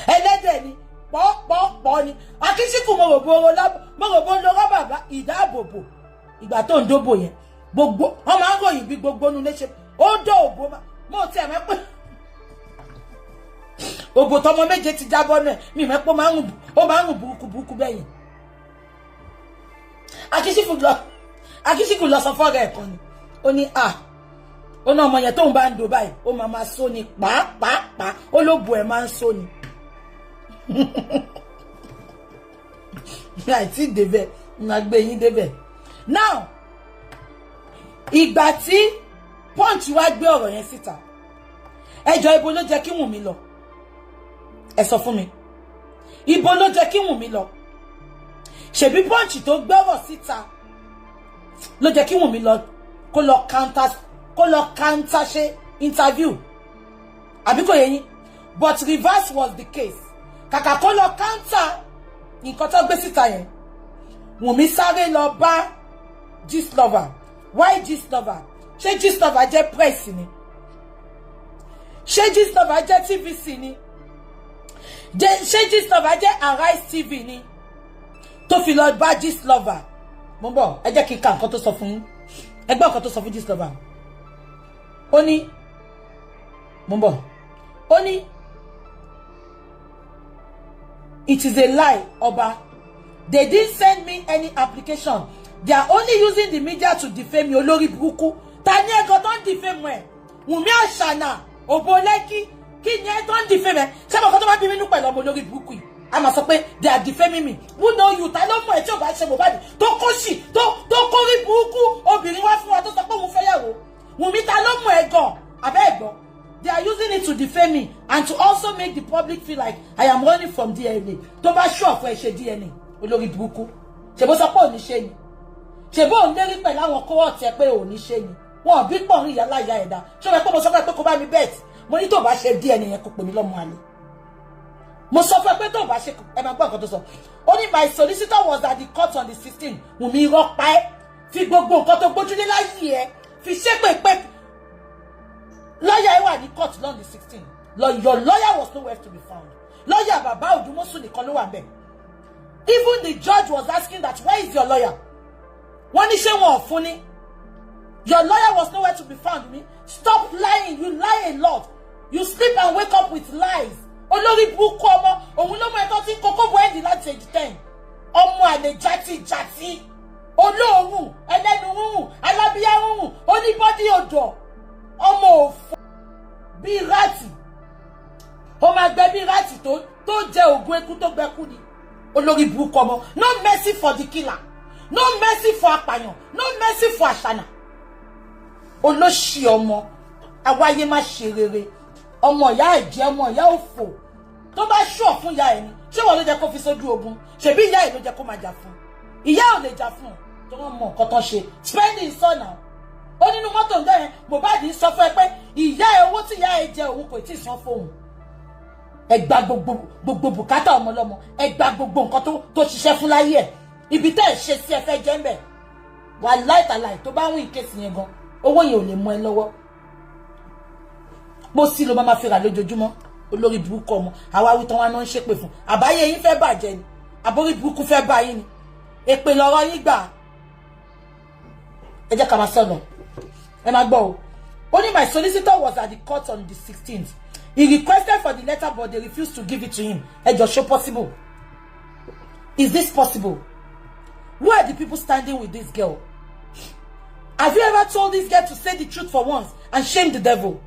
ẹlẹ́dẹ̀ ni, pọ́pọ́pọ́ ni Akíṣíkù. Mo rò bó lo rọ́bà ìdáàbòbò ìgbà tó ń dóbò yẹn. Gbogbo wọn máa ń ròyìn bí gbogbo nu léṣe ó dó òbò. Mo tiẹ̀ mẹ́ pé òbò tọmọ méje ti jábọ́ náà, mi mẹ́ pé ó máa ń rùn burúkú burúkú bẹ́yìn. Akíṣíkù lọ sọ fọ́ọ̀rẹ́ ẹ̀ kan ni, ó ní à ó ní ọmọ yẹn tóun bá ń do báyìí, ó máa máa só ni pàápàá, ó ló bu ẹ̀ máa ń só ni. Àìtí débẹ̀ ń gbé yín débẹ̀. Now, ìgbà tí Punch wá gbé ọ̀rọ̀ yẹn síta, ẹjọ́, ibo ló jẹ́ kí Wùnmí lọ? Ẹ sọ fún mi, ibo ló jẹ́ kí Wùnmí lọ? Ṣèbí Punch tó gbọ́rọ̀ síta ló jẹ́ kí Wùnmí lọ, kó lọ counter ṣe interview, àbí kò yé yín? But reverse was the case. Kàkà kó lọ counter nǹkan tó gbé síta yẹn, Wùnmí sáré lọ bá Gistlover. Why Gistlover? Ṣé Gistlover jẹ́ press ni? Ṣé Gistlover jẹ́ TVC ni? Ṣé Gistlover jẹ́ Arise TV ni tó fi lọ bá Gistlover? Mo ń bọ̀, ẹ jẹ́ kí n ka nǹkan tó sọ fún yín. Ẹ gbọ́ nǹkan tó sọ fún Gistlover. Ó ní, mo ń bọ̀, ó ní, "It is a lie, Ọba. They didn't send me any application. They are only using the media to defame me." Olórí burúkú, ta ní ẹ̀gọ́ tó ń defame ẹ̀? Wùnmí Àṣànà òbó Lẹ́kí, kí ni ẹ tó ń defame ẹ? Ṣé mo kọ́ tó bá bí mi nú pẹ̀lú ọmọ olórí burúkú yìí, a máa sọ pé they are defaming me. Who know you? Ta ló mọ̀ ẹ́ tí ò bá ṣe Mohbad tó kó sì tó kórí burúkú obìnrin wá fún wa, tó sọ pé òun fẹ́ yàwó? Wùnmí, ta ló mọ̀ ẹ́ gan? Abẹ́ ẹ̀gbọ́n, they are using it to defame me and to also make the public feel like I am running from DNA. Tó bá ṣú ọ̀fọ̀, ẹ ṣe DNA. Olórí burúkú, ṣèbó sọ pé òní ṣe ni? Ṣèbó òun lérí pẹ̀lú àwọn kóòtù ẹ pé òní ṣe ni? Wọn ò bí pọ̀ rí ìyá láyà ẹ̀dá. Ṣé o fẹ́ pé mo sọ fún ẹ pé kó bá mi bet? Mo ní tó bá ṣe DNA yẹn, kó pè mí lọ́mọ àlè. Mo sọ fún ẹ pé tó bá ṣe. Ẹ máa gbọ́ nǹkan tó sọ. Ó ní, "My solicitor was at the court on the 16." Wùnmí, irọ́ pa ẹ́. Fi gbogbo nǹkan tó gbójúlé láyé ẹ fi ṣépè pé lọ́yà ẹ wà ní court on the 16. Your lawyer was nowhere to be found. Lọ́yà bàbá Òdùmọ̀sù nìkan ló wà bẹ́ẹ̀. Even the judge was asking that, "Where is your lawyer?" Wọ́n ní ṣé wọn ò fún ni? Your lawyer was nowhere to be found. Me, stop lying. You lie a lot. You sleep and wake up with lies. Olórí burúkú ọmọ, òun ló mú ẹtọ́ tí kókó bọ ẹ́ndì láti age 10. Ọmọ àlè játijàti, olóòórùn, ẹlẹ́nu rúrùn, alábíyá rúrùn, oníbọ́dí odò, ọmọ òfò bíi rat. Ó máa gbẹ bíi rat tó jẹ ògùn eku tó gbẹkú ni. Olórí burúkú ọmọ. No mercy for the killer, no mercy for apàyàn, no mercy for àṣànà. Olóṣì ọmọ, awáyé má ṣe rere, ọmọ ìyá ẹ̀jẹ̀, ọmọ ìyá òfò. Tó bá ṣọ̀ fún ìyá ẹ̀ ni, ṣé wọ́n ló jẹ́ kó fi sójú ogun? Ṣèbí ìyá ẹ̀ ló jẹ́ kó máa jà fún? Ìyá ò lè jà fún tó wọ́n mọ nǹkan tó ṣe. Spending sọ̀nà ó nínú mọ́tò ń dẹ́yẹn. Mohbad ń sọ fún ẹ pé ìyá ẹ, owó tí ìyá ẹ jẹ, òun kò tí ì san fóun. Ẹ gba gbogbo bùkátà ọmọlọ́mọ, ẹ gba gbogbo nǹkan tó ṣiṣẹ́ fún láyé ẹ. Ibi tẹ́ ẹ ṣe sí, ẹ fẹ́ jẹ́ ń bẹ̀. Wà láìtàláì, tó bá wín case yẹn gan, owó yẹn ò lè mọ ẹ lọ́wọ́. Pósí ló máa fi rà lójoojúmọ́. Olórí burúkú ọmọ, àwa wí tán, wá náà ń ṣépè fún. Àbáyé yín fẹ́ bàjẹ́ ni, àbórí burúkú fẹ́ bá yín ni. Èpè lọ́rọ̀ yín gbà. Ẹ jẹ́ ká máa sọ̀nà. Ẹ máa gbọ́ o. Ó ní, "My solicitor was at the court on the 16th. He requested for the letter, but they refused to give it to him." Ẹ jọ, ṣó possible? Is this possible? Who are the people standing with this girl? Have you ever told this girl to say the truth for once and shame the devil?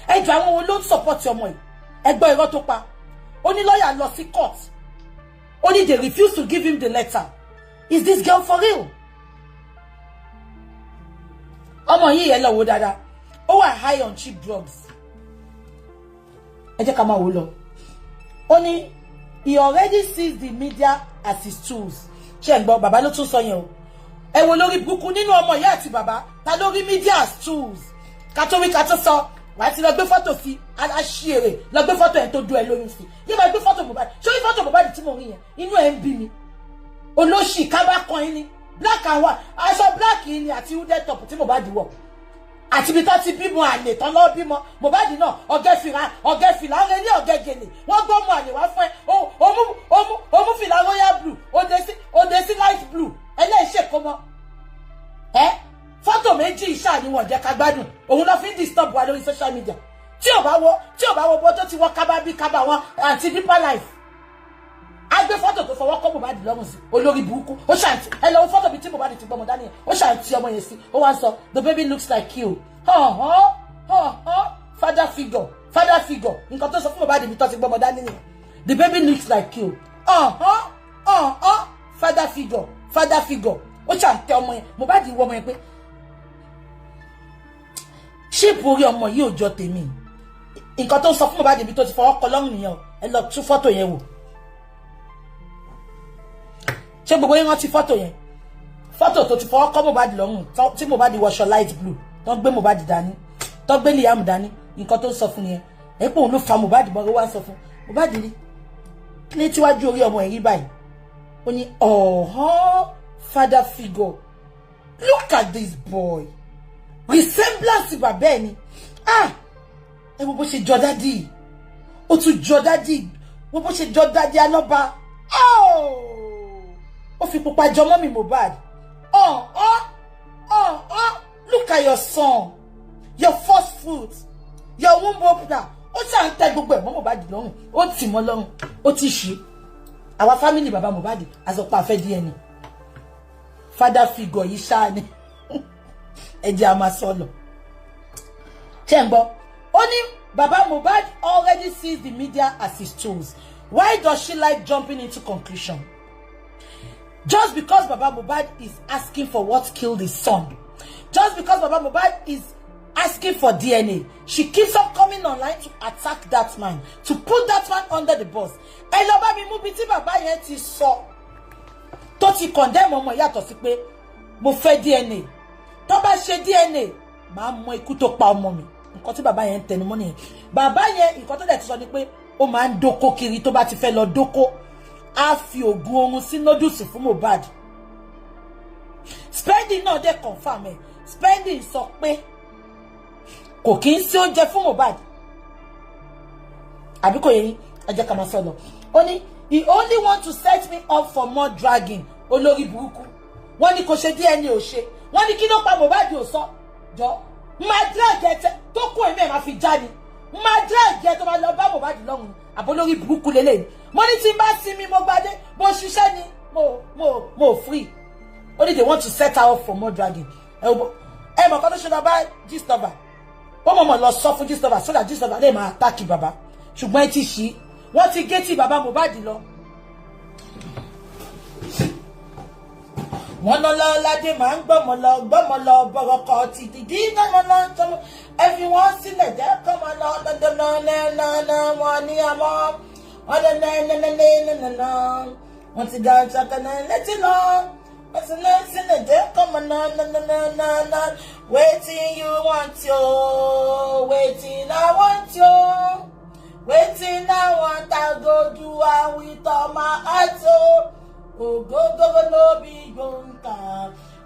Ẹ jọ, àwọn wo ló ń support ọmọ yìí? Ẹ gbọ́ irọ́ tó pa. Ó ní lọ́ọ̀yà lọ sí court. Ó ní they refuse to give him the letter. Is this girl for real? Ọmọ yìí, ẹ lọ wo dáadáa, ó wà high on cheap drugs. Ẹ jẹ́ ká máa wò lọ. Ó ní he already sees the media as his tools. Ṣé ẹ gbọ́? Bàbá ló tún sọ yẹn o. Ẹ wo lórí burúkú nínú ọmọ ìyá àti bàbá. Ta lórí media as tools? Ká tó wí, ká tó sọ, wàá ti lọ gbé fọ́tò sí aṣíèrè, lọ gbé fọ́tò ẹ̀ tó dún ẹ lóyún sí yé. Máa gbé fọ́tò Mohbad. Ṣé orí fọ́tò Mohbad tí mo rí yẹn, inú ẹ̀ ń bí mi. Olóṣì kábà kan yín ni black and white, aṣọ black yìí ni àti hooded top tí Mohbad wọ̀, àti ibi tó ti bímọ àlè tán lọ́ọ́ bímọ Mohbad náà. Ọ̀gẹ́ fìlà, ọ̀gẹ́ fìlà ń relé, ọ̀gẹ́ gèlè. Wọ́n gbọ́ ọmọ àlè wá fún ẹ. Òmú fìlà royal blue, òde sí light blue. Ẹlẹ́ṣẹ̀ kó mọ́ ẹ. Fọ́tò méjì ìṣáà ni wọ́n jẹ́ ká gbádùn. Òun ló fi ń disturb wa lórí social media. Tí ò bá wọ bó tó ti wọ kábà bí kábà wọn àti Deeper Life, a gbé fọ́tò tó fọwọ́ kọ́ Mohbad lọ́rùn sí. Olórí burúkú, ó ṣàǹtì. Ẹ lọ́wọ́ fọ́tò bíi tí Mohbad ti gbọ́mọ dání yẹn, ó ṣàǹtì ọmọ yẹn sí. Ó wá ń sọ, "The baby looks like you." Hàn hàn hàn hàn, father figure, father figure. Nǹkan tó sọ fún Mohbad ibi tó ti gbọ́mọ dání nìyẹn. "The baby looks like you." Hàn hàn hàn hàn, father figure, father figure. Ó ṣàǹtì ọmọ yẹn. Mohbad wọ ọmọ yẹn pé shape orí ọmọ yìí ò jọ tèmi. Nǹkan tó ń sọ fún Mohbad ibi tó ti fọwọ́ kọ lọ́rùn nìyẹn o. Ẹ lọ tún fọ́tò yẹn wò. Ṣé gbogbo yín rántí fọ́tò yẹn? Fọ́tò tó ti fọwọ́ kọ́ Mohbad lọ́rùn, tí Mohbad wọṣọ light blue, tó ń gbé Mohbad dání, tó ń gbé Liam dání. Nǹkan tó ń sọ fún yẹn ẹ pé òun ló fa Mohbad mọ́. Wá sọ fún Mohbad rí kí ní tíwájú orí ọmọ ẹ̀ rí báyìí. Ó ní, "Ọ̀hán, father figure, look at this boy, resemblance bàbá ẹ̀ ni. Ah, ẹ wo bó ṣe jọ daddy, ó tún jọ daddy. Wo bó ṣe jọ daddy alọ́ba. Ó fi pupa jọ mummy Mohbad." Oh, look at your son, your first fruit, your womb opener. Ó ṣà ń tẹ gbogbo ẹ̀ mọ́ Mohbad lọ́rùn, ó tì mọ́ lọ́rùn, ó ti ṣí. Àwa family bàbá Mohbad àsọpọ̀ àfẹ́ DNA. Father figure yìí ṣáá ni ẹ jẹ́ a máa sọ lọ. Ṣé ń gbọ́? Ó ní bàbá Mohbad already sees the media as his tools. Why does she like jumping into conclusion? Just because Baba Mohbad is asking for what killed his son, just because Baba Mohbad is asking for DNA, she keeps on coming online to attack that man, to put that man under the bus. Ẹ lọ bá mi mú bí tí bàbá yẹn ti sọ tó ti condemn ọmọ, yàtọ̀ sí pé mo fẹ́ DNA. Tó bá ṣe DNA, màá mọ ikú tó pa ọmọ mi. Nǹkan tí bàbá yẹn ń tẹnu mọ́ nìyẹn. Bàbá yẹn, nǹkan tó dẹ̀ ti sọ ni pé ó máa ń dóko kiri. Tó bá ti fẹ́ lọ dóko, á fi oògùn oorun sí noodles fún Mohbad. Spending náà dẹ̀ confirm ẹ̀. Spending sọ pé kò kí ń sí oúnjẹ fún Mohbad, àbí kò yẹ yín? Ẹ jẹ́ ká máa sọ lọ. Ó ní he only want to set me up for more dragging. Olórí burúkú. Wọ́n ní kò ṣe DNA, ò ṣe. Wọ́n ní kí ló pa Mohbad, ò sọ. Jọ máa drag ẹ tó kún èmi ẹ̀ máa fi já ni, máa drag ẹ tó máa lọ bá Mohbad lọ́rùn. Àbó lórí burúkú lélẹ̀. Mo ní tí n bá sinmi, mo gbadé, mo ṣiṣẹ́ ni, mo free. Only they want to set her up for more dragging. Ẹ mọ̀ kọ́ tó ṣe lọ bá Gistlover. Ó mọ̀ mọ̀ lọ sọ fún Gistlover so that Gistlover lè máa attack bàbá, ṣùgbọ́n ẹ ti ṣí, wọ́n ti gé tí bàbá Mohbad lọ. Wọ́n lọ lọ́ládé máa ń gbọ́mọ lọ, gbọ́mọ lọ bọ̀rọ̀kọ̀ ti dìdí náà lọ tọmọ. Ẹ fi wọ́n sílẹ̀, jẹ́ kọ́mọ lọ dandan náà. Wọ́n ní àmọ́ wọ́n dandan wọ́n ti ga ṣàkànnà létí lọ. Wọ́n ti lọ sílẹ̀, jẹ́ kọ́mọ náà náà. Wetin you want yo? Wetin I want yo? Wetin I want, I go do am with all my heart o. Ogogogo no be gbonka.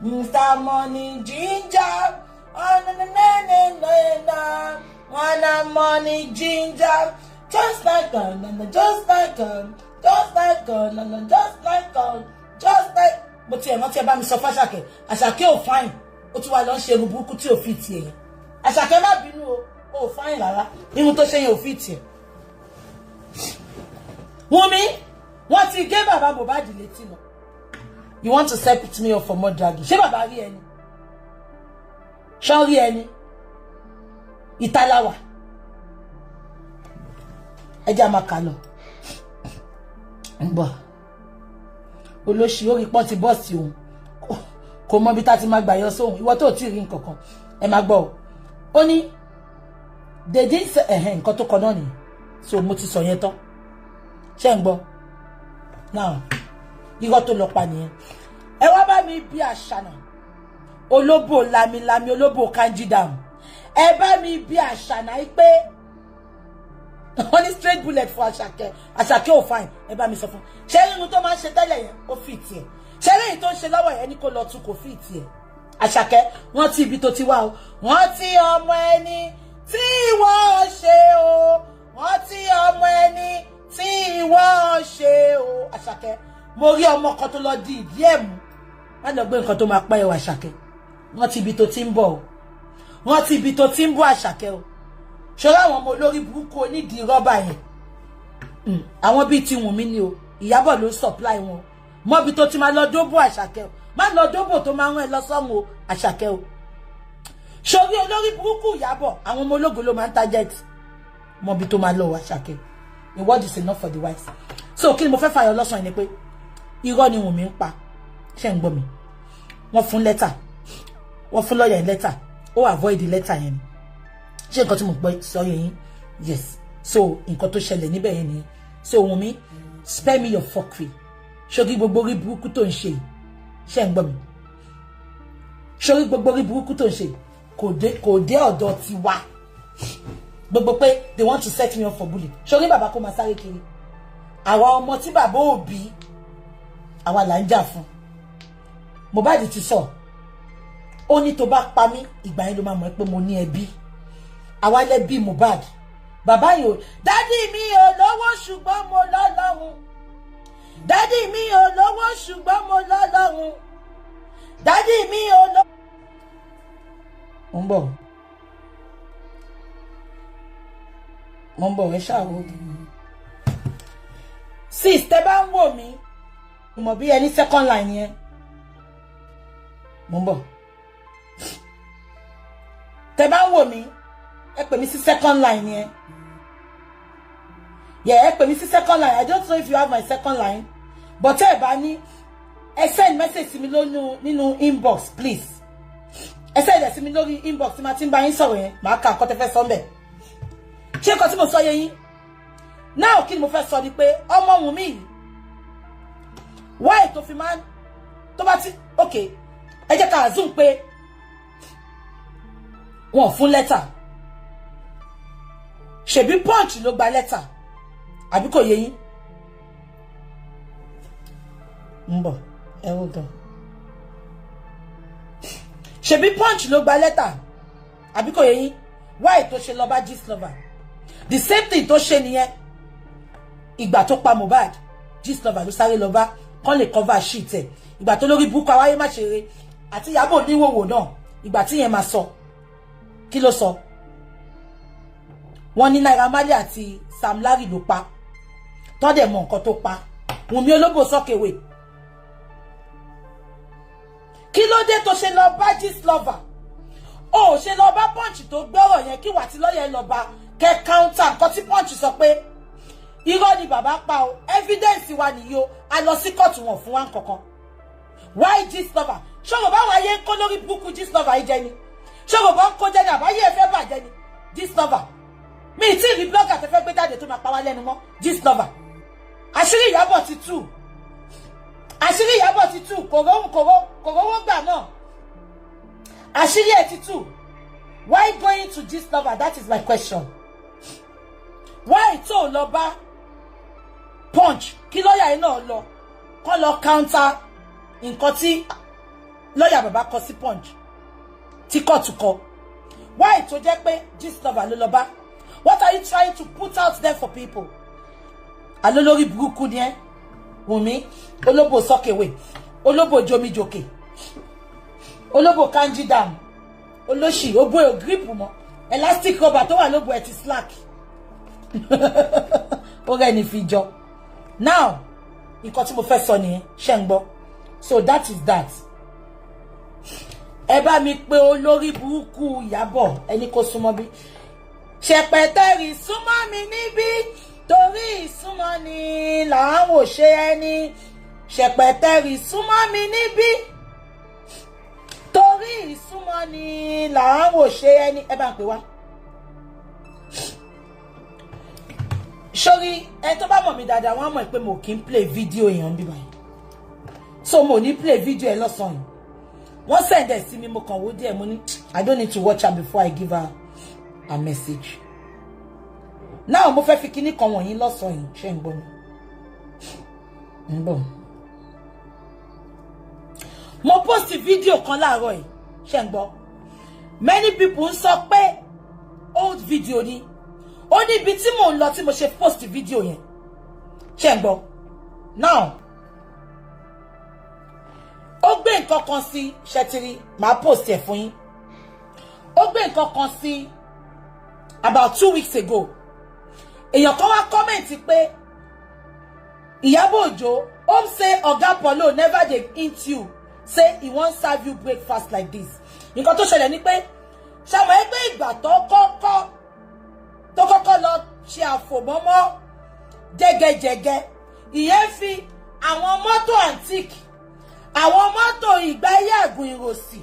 Mr. Money Ginger. Oh, na na na na na na. Wanna money ginger. Just like a na na, just like a, just like a na na, just like a, just like. Mo ti ẹ̀ rántí, ẹ bá mi sọ f'Àṣàkẹ́. Àṣàkẹ́ ò fine. Ó tún wá lọ ń ṣe irun burúkú tí ò fi tiẹ̀ yẹn. Àṣàkẹ́, má bínú o, ò fine rárá. Irun tó ṣe yẹn ò fi tiẹ̀. Wùnmí, wọ́n ti gé bàbá Mohbad létí lọ. You want to set me up for more dragging. Ṣé bàbá rí ẹni? Ṣọ́ rí ẹni? Ìtaláwà. Ẹ jẹ́ àmà kà lọ. Ń bọ̀. Olóṣì orí pọ́n ti bọ́ọ̀sì òun. Kò mọ bí tá ti máa gbà yọ sóhun. Ìwọ tó tí ì rí nǹkan kan. Ẹ máa gbọ́ o. Ó ní they didn't say ẹ̀hẹ́n, nǹkan tó kọ náà nìyẹn. So mo ti sọ yẹn tán. Ṣé ń gbọ́? Now, irọ́ tó lọ pa nìyẹn. Ẹ wá bá mi bí àṣànà olóbò lamilami, olóbò kanji dam. Ẹ bá mi bí àṣànà yìí pé wọ́n ní straight bullet fún Àṣàkẹ́. Àṣàkẹ́ ò fine. Ẹ bá mi sọ fún. Ṣé irun tó máa ń ṣe tẹ́lẹ̀ yẹn, ó fi tiẹ̀? Ṣé lẹ́yìn tó ń ṣe lọ́wọ́ yẹn ní kó lọ tún, kò fi tiẹ̀? Àṣàkẹ́, wọ́n ti ibi tó ti wá o. Wọ́n ti ọmọ ẹni tí wọ́n ṣe o. Wọ́n ti ọmọ ẹni tí wọ́n ṣe o. Àṣàkẹ́, mo rí ọmọ kan tó lọ di ìdí ẹ̀ mú. Má lọ gbé nǹkan tó máa pẹ́ o. Àṣàkẹ́, wọ́n ti ibi tó ti ń bọ̀ o. Wọ́n ti ibi tó ti ń bọ̀, Àṣàkẹ́ o. Ṣọlá, àwọn ọmọ olórí burúkú onídìí rọ́bà yẹn, àwọn bíi ti Wùnmí ni o. Ìyábọ̀ ló ń supply wọn mọ́bi tó ti máa lọ dóbò. Àṣàkẹ́ o, má lọ dóbò tó máa ń rán ẹ lọ sọ́run o. Àṣàkẹ́ o, sórí olórí burúkú Ìyábọ̀, àwọn ọmọ ológo ló máa ń target. Mọ́bi tó máa lọ o. Àṣàkẹ́, the word is enough for the wise. So kí ni mo fẹ́ fàyọ lọ́sàn-án ni pé irọ́ ni Wùnmí ń pa. Ṣé ń gbọ́ mi? Wọ́n fún lẹ́tà, wọ́n fún lọ́ọ̀yà lẹ́tà, ó avoid lẹ́tà yẹn ni. Ṣé nǹkan tí mo gbọ́ sọ yẹn yín? Yes. So nǹkan tó ṣẹlẹ̀ níbẹ̀ yẹn nìyẹn. So Wùnmí, spare me your fuckery. Ṣókí gbogbo orí burúkú tó ń ṣe yìí, ṣé ń gbọ́ mi? Ṣórí gbogbo orí burúkú tó ń ṣe kò dé ọ̀dọ̀ tiwa. Gbogbo pé they want to set me up for bully, ṣórí bàbá kó máa sáré kiri. Àwa ọmọ tí bàbá ò bí, àwa là ń jà fún. Mohbad ti sọ, ó ní tó bá pa mí, ìgbà yẹn ló máa mọ̀ pé mo ní ẹbí. Àwa lẹ́bí Mohbad. Bàbá yìí ò, daddy mi ò lówó, ṣùgbọ́n mo lọ́lọ́run. Daddy mi ò lówó, ṣùgbọ́n mo lọ́lọ́run. Daddy Mo ń bọ̀, mo ń bọ̀, ẹ ṣáà wò. Sis, tẹ bá ń wò mí, mo bí ẹni second line yẹn. Mo ń bọ̀. Tẹ bá ń wò mí, ẹ pè mí sí second line yẹn. Yeah, ẹ pè mí sí second line. I don't know if you have my second line, but tẹ́ ẹ bá ní, ẹ send message sí mi lónú nínú inbox, please. Ẹ send ẹ sí mi lórí inbox tí màá ti ń bá yín sọ̀rọ̀ yẹn. Màá ka nǹkan tẹ́ fẹ́ sọ ńbẹ̀. Ṣé nǹkan tí mo sọ yé yín náà? Kí ni mo fẹ́ sọ ni pé ọmọ Wùnmí yìí, why tó fi máa ń tó bá ti, ok, ẹ jẹ́ ká assume pé wọn fún lẹ́tà. Ṣèbí Punch ló gba lẹ́tà, àbí kò yé yín? Ń bọ̀, ẹ wò tán. Ṣèbí Punch ló gba lẹ́tà, àbí kò yé yín? Why tó ṣe lọ bá Gistlover? The same thing tó ṣe nìyẹn ìgbà tó pa Mohbad. Gistlover ló sáré lọ bá kán lè cover shit ẹ̀. Ìgbà tó lórí burúkú àwáyé má ṣe eré àti Ìyábọ̀ oníwòwò náà, ìgbà tí yẹn máa sọ, kí ló sọ? Wọ́n ní Naira Marley àti Sam Larry ló pa, tọ́dẹ̀ mọ nǹkan tó pa Wùnmí olóbò sọ́kèwé. Kí ló dé tó ṣe lọ bá Gistlover? Ó ṣe lọ bá Punch tó gbọ́rọ̀ yẹn, kí wà tí lọ́yẹ̀ lọ bá kẹ́ counter nǹkan tí Punch sọ pé irọ́ ni bàbá pa o, evidence wa nìyí o, a lọ sí kóòtù, wọn fún wa nkankan. Why Gistlover? Ṣòro báwọn ayé ń kó lórí burúkú Gistlover yìí jẹ ni? Ṣòro bá ń kó jẹ ni, àbáyé ẹ fẹ́ bàjẹ́ ni? Gistlover, mi ì tí ì rí blogger tó fẹ́ gbé jáde tó máa pa wá lẹ́nu mọ́. Gistlover, àṣírí Ìyábọ̀ ti tú, àṣírí Ìyábọ̀ ti tú. Kòró kòró kòrówó gbà mọ́, àṣírí ẹ̀ ti tú. Why going to Gistlover? That is my question. Why tó lọ bá Punch, kí lọ́ọ̀yà yìí náà lọ kọ́ lọ counter nǹkan tí lọ́ọ̀yà bàbá kọ sí Punch tí kóòtù kọ? Why tó jẹ́ pé Gistlover ló lọ bá? What are you trying to put out there for people? Alólórí burúkú ni ẹ, Wùnmí olóbò sọkèwé, olóbò jomijoke, olóbò kanji dam, olóṣì. Òbò ò grip mọ́, elastic rubber tó wà lóbò ẹ ti slack, ó rẹ̀ ní fi jọ. Now, nǹkan tí mo fẹ́ sọ nìyẹn, ṣe ń gbọ́? So that is that. Ẹ bá mi pé olórí burúkú Ìyábọ̀, ẹni kó súnmọ́ bí. Ṣẹpẹtẹrì, súnmọ́ mi níbí, torí ìsúnmọ́ ni là ń wò ṣe ẹni. Ṣẹpẹtẹrì, súnmọ́ mi níbí, torí ìsúnmọ́ ni là ń wò ṣe ẹni. Ẹ bá ń pè wá sórí ẹ. Tó bá mọ̀ mí dáadáa, wọ́n á mọ̀ pé mo kì í play video èèyàn bí báyìí, so mo ní play video ẹ lọ́sàn-án yìí. Wọ́n send ẹ̀ sí mi, mo kàn wò díẹ̀, mo ní I don't need to watch her before I give her a message. Now, mo fẹ́ fi kinní kan wọ̀nyí lọ́sàn-án yìí. Ṣé ń gbọ́ mi? Ń bọ̀. Mo post video kan láàárọ̀ yìí, ṣé ń gbọ́? Many people ń sọ pé old video ni. Ó ní ibi tí mò ń lọ tí mo ṣe post video yẹn, ṣé ń gbọ́? Now, ó gbé nǹkan kan sí ṣẹtiri, màá post ẹ̀ fún yín. Ó gbé nǹkan kan sí about 2 weeks ago. Èèyàn kan wá comment pé Ìyábọ̀ Òjó hope say Oga Paulo never dey hint you say he wan serve you breakfast like this. Nǹkan tó ṣẹlẹ̀ ni pé, ṣàmọ̀ ẹgbẹ́ ìgbà tó kọ́kọ́ lọ ṣe àfòmọ́mọ́ jẹ́gẹ́jẹ́gẹ́, ìyẹn fi àwọn mọ́tò antique, àwọn mọ́tò ìgbà ayé àgùn ìròsì,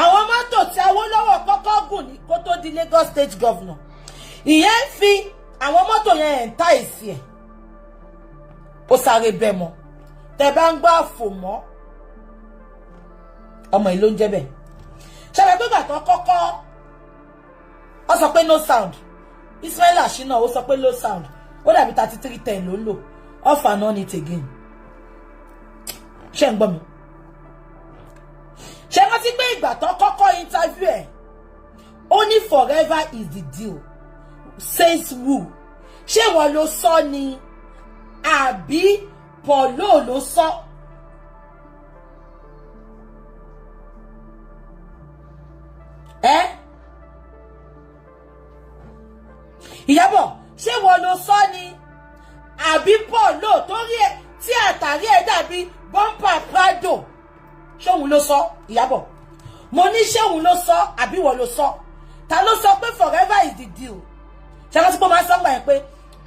àwọn mọ́tò tí Awólọ́wọ̀ kọ́kọ́ gùn ní kó tó di Lagos State Governor, ìyẹn fi àwọn mọ́tò yẹn ẹ̀ ń tá èsì ẹ̀. Ó sáré bẹ́ mọ́. Tẹ bá ń gbọ́ àfòmọ́, ọmọ yìí ló ń jẹ́ bẹ́ẹ̀. Ṣẹlẹ̀ pé gbàtọ́ kọ́kọ́ ó sọ pé no sound, Ismail Ashina, ó sọ pé no sound, ó dàbí 3310 ló ń lò, off and on it again. Ṣé ń gbọ́ mi? Ṣé rántí pé ìgbà tó kọ́kọ́ interview ẹ̀, ó ní forever is the deal, says who? Ṣé wọ́n ló sọ ni àbí Paulo ló sọ? Ẹ Ìyábọ̀, ṣé wọ́n ló sọ ni àbí Paulo torí ẹ tí àtàrí ẹ dàbí bumper Prado? Ṣóun ló sọ? Ìyábọ̀, mo ní ṣéun ló sọ àbí wọ́n ló sọ? Ta ló sọ pé forever is the deal? Ṣé wọ́n ti pọ́ máa sọ́ngbà yẹn pé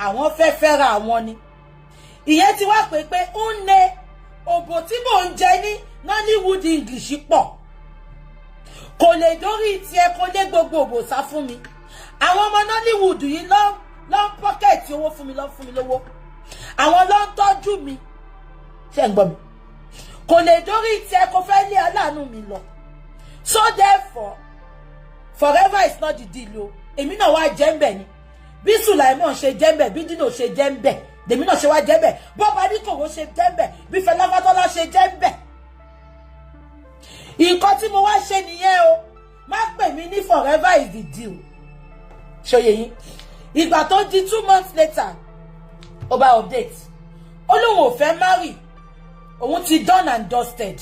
àwọn fẹ́ fẹ́ra àwọn ni? Ìyẹn ti wá pé ń ne òbò tí mò ń jẹ ní Nollywood English pọ̀, kò lè dórí tiẹ̀, kó lé gbogbo òbò sá fún mi. Àwọn ọmọ Nollywood yìí ló ló ń pocket owó fún mi, ló ń fún mi lówó, àwọn ló ń tọ́jú mi. Ṣé ń gbọ́ mi? Kò lè dórí tiẹ̀ kó fẹ́ lé aláàánú mi lọ. So therefore, forever is not the deal o. Èmi náà wá jẹ́ ń bẹ̀ ni. Bí Sulaimon ṣe jẹ́ ń bẹ̀, bí Dino ṣe jẹ́ ń bẹ̀, lèmi náà ṣe wá jẹ́ ń bẹ̀, bọ́ba Níkòrò ṣe jẹ́ ń bẹ̀, bí Fẹlá Fátọ́lá ṣe jẹ́ ń bẹ̀. Nǹkan tí mo wá ṣe nìyẹn o. Má pè mí ní forever is the deal. Ṣòye yín? Ìgbà tó di 2 months later, ó bá update, ó lóun ò fẹ́ marry, òun ti done and dusted.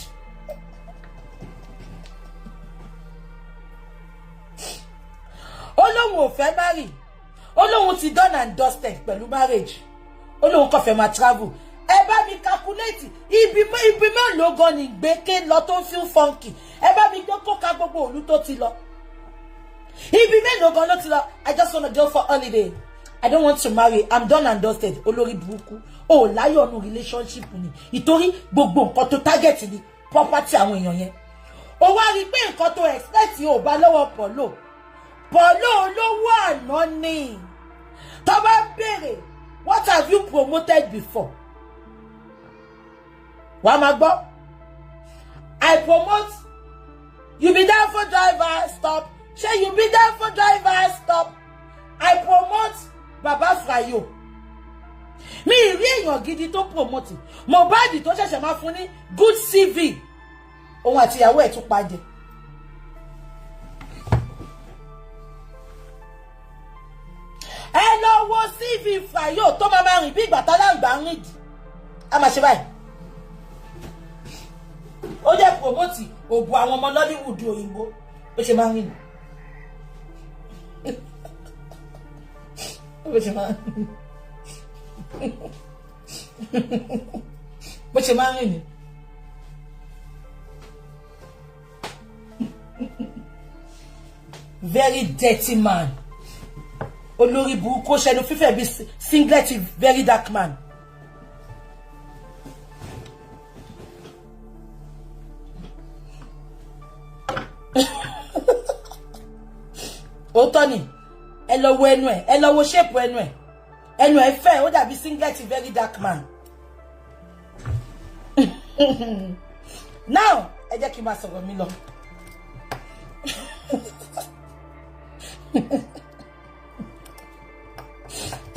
Ó lóun ò fẹ́ marry, ó lóun ti done and dusted pẹ̀lú marriage, ó lóun kàn fẹ́ máa travel. Ẹ bá mi calculate ibi mélòó gan ni gbẹ́kẹ́ lọ tó ń feel funky. Ẹ bá mi gbé kó ka gbogbo òlu tó ti lọ. Ibi mélòó gan ló ti lọ? "I just wanna go for holiday. I don't want to marry. I'm done and dusted." Olórí burúkú, o láyọ̀ nu relationship ni, ìtorí gbogbo nǹkan tó target ni property àwọn èèyàn yẹn. O wá rí i pé nǹkan tó expect ò bá lọ́wọ́ Paulo. Paulo olówó àná ni. Tó bá ń béèrè, "What have you promoted before?" wàá máa gbọ́, "I promote you be there for driver stop." Ṣé you be there for driver stop? "I promote Baba Frayo." Mi ì rí èèyàn gidi tó promote. Mohbad tó ṣẹ̀ṣẹ̀ máa fún ní good CV, òun àti ìyàwó ẹ̀ tún pàdé. Ẹ lọ wo CV Frayo tó máa máa rìn bí ìgbà tálágbà ń rìn dì, á máa ṣe báyìí. Ó jẹ́ promote òbò àwọn ọmọ Nollywood òyìnbó, bó ṣe máa ń rìn, bó ṣe máa ń rìn ni. Very dirty man, olórí burúkú, ṣẹnu fífẹ̀ bí singlet, very dark man. Òótọ́ ni. Ẹ lọ wo ẹnu ẹ, ẹ lọ wo shape ẹnu ẹ. Ẹnu ẹ fẹ́, ó dàbí singlet, very dark man. Now, ẹ jẹ́ kí n máa sọ̀rọ̀ mi lọ.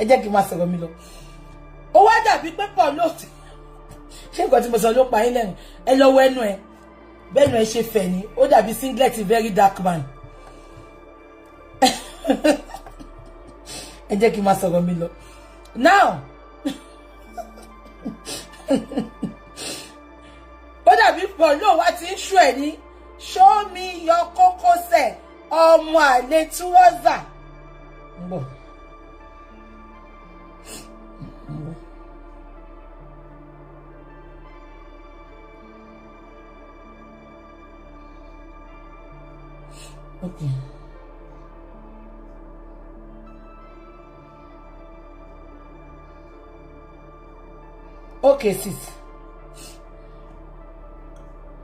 Ẹ jẹ́ kí n máa sọ̀rọ̀ mi lọ. Ó wá dàbí pé pọ̀ lóòtù. Ṣé nǹkan tí mo sọ ló pa yín lẹ́rìn? Ẹ lọ wo ẹnu ẹ, bẹ́ẹ̀nu ẹ ṣe fẹ̀ ni, ó dàbí singlet, very dark man. Ẹ jẹ́ kí n máa sọ̀rọ̀ mi lọ. Now, ó dàbí pọ̀ lóò wá ti ń ṣú ẹ̀ ní show me your kókósẹ̀, ọmọ àlè túrọ́zà ń bọ̀. Ń bọ̀. Okay. Okay, sis.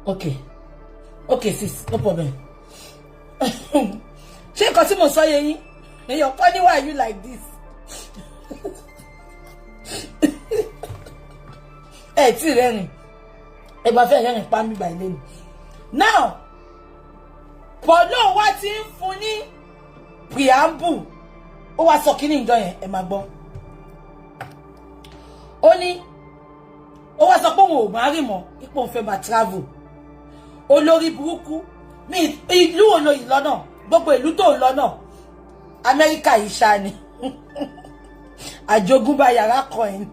Okay. Okay, sis. No problem. Ṣé nǹkan tí mo sọ yé yín? Èèyàn kọ́ ní, "Why are you like this?" Ẹ tí rẹ́rìn. Ẹ bá fẹ́ rẹ́rìn pa mí báyìí lẹ́nu. Now, Paulo wá ti ń fún ní preamble. Ó wá sọ kíní ìjọ yẹn, ẹ máa gbọ́. Ó ní ó wá sọ pé òun ò máa rí mọ́ ipò, òun fẹ́ máa travel. Olórí burúkú mi, ìlú wo lo yìí lọ́nà? Gbogbo ìlú tó ń lọ náà, Amẹ́ríkà yìí ṣá ni àjogúnbá yàrá kan ẹ̀,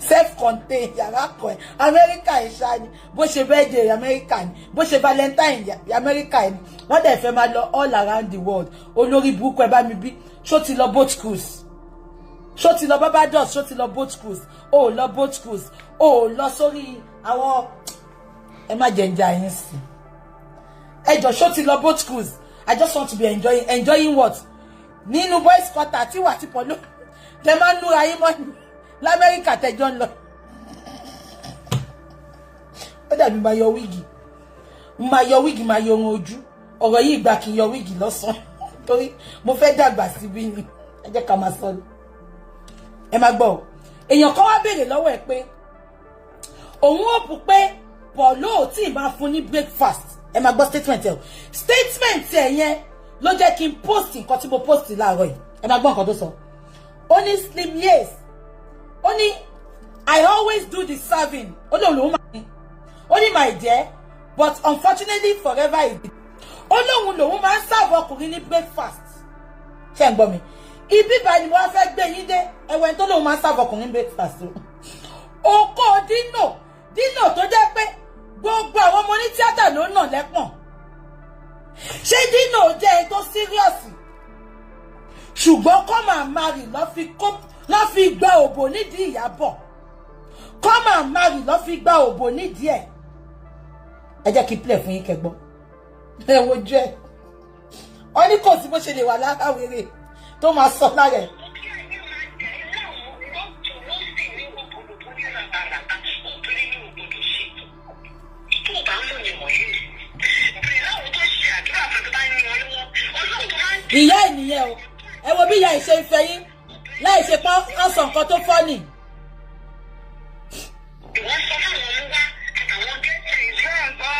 self-contained yàrá kan ẹ̀. Amẹ́ríkà yìí ṣá ni. Bó ṣe birthday, Amẹ́ríkà ni. Bó ṣe Valentine, Amẹ́ríkà ni. Wọ́n dẹ̀ fẹ́ máa lọ all around the world. Olórí burúkú, ẹ bá mi bí. Ṣó ti lọ boat cruise? Ṣó ti lọ Barbados? Ṣó ti lọ boat cruise? Ó lọ boat cruise, ó lọ sórí àwọn, ẹ má jẹ́ ń jẹ́ àyín sí. Ẹ jọ, ṣó ti lọ boat cruise? I just want to be enjoying. Enjoying what? Nínú boys quarter tí wà tí pọ̀lú tẹ máa ń núra yín mọ́ lamẹ́ríkà tẹjọ́ ń lọ. Ó dàbí máa yọ wig, máa yọ wig, máa yọ ohun ojú. Ọ̀rọ̀ yìí gbà kí n yọ wig lọ́sàn-án torí mo fẹ́ dàgbà síbí ni. Ẹ jẹ́ ká máa sọ lọ. Ẹ máa gbọ́ o. Èèyàn kan wá béèrè lọ́wọ́ ẹ̀ pé òun ò bù pé Paulo ò tí ì máa fún ní breakfast. Ẹ máa gbọ́ statement ẹ o. Statement ẹ yẹn ló jẹ́ kí n post nǹkan tí mo post láàárọ̀ yìí. Ẹ máa gbọ́ nǹkan tó sọ. Ó ní Slim Yes, ó ní, "I always do the serving." Ó lóun lòun máa ní, ó ní, "My dear, but unfortunately forever is." Ó lóun lòun máa ń serve ọkùnrin ní breakfast. Ṣé ń gbọ́ mi? Ibi báyìí ni mo wá fẹ́ gbé yín dé. Ẹ̀wẹ̀ tó lóun máa ń serve ọkùnrin ní breakfast o. Okó Dino, Dino tó jẹ́ pé gbogbo àwọn ọmọ ní tíátà ló nà lẹ́pọ̀n. Ṣé Dino jẹ́ ẹni tó serious? Ṣùgbọ́n come and marry lọ́ fi gba òbò nídìí Ìyábọ̀. Come and marry lọ́ fi gba òbò nídìí ẹ̀. Ẹ jẹ́ kí n play fún yín kẹ́gbọ́n. Ẹ wojú ẹ. Wọ́n ní kò sí bó ṣe lè wà lára wèrè tó máa sọ lára ẹ̀. Mo kí ayé máa tẹ̀ ẹ́ láwọn lọ́tún lọ́sìn ní gbogbo ní ràbàràbà. Obìnrin ní ògbódò ṣe tó o bá mọ̀ ní wọ̀nyí bèrè láwọn tó ṣe àdúrà fún tó bá ní wọn lọ́wọ́ Ọlọ́run tó máa ń Ìyá ẹ̀ nìyẹn o. Ẹ wo bí ìyá ẹ̀ ṣe ń fẹ́ yín láì ṣe pọ́n án sọ nǹkan tó fọ́ nì. Ìwọ́n sọ fáwọn ọmọ wa àtàwọn gẹ́tì. Ṣé ẹ̀ ń gbọ́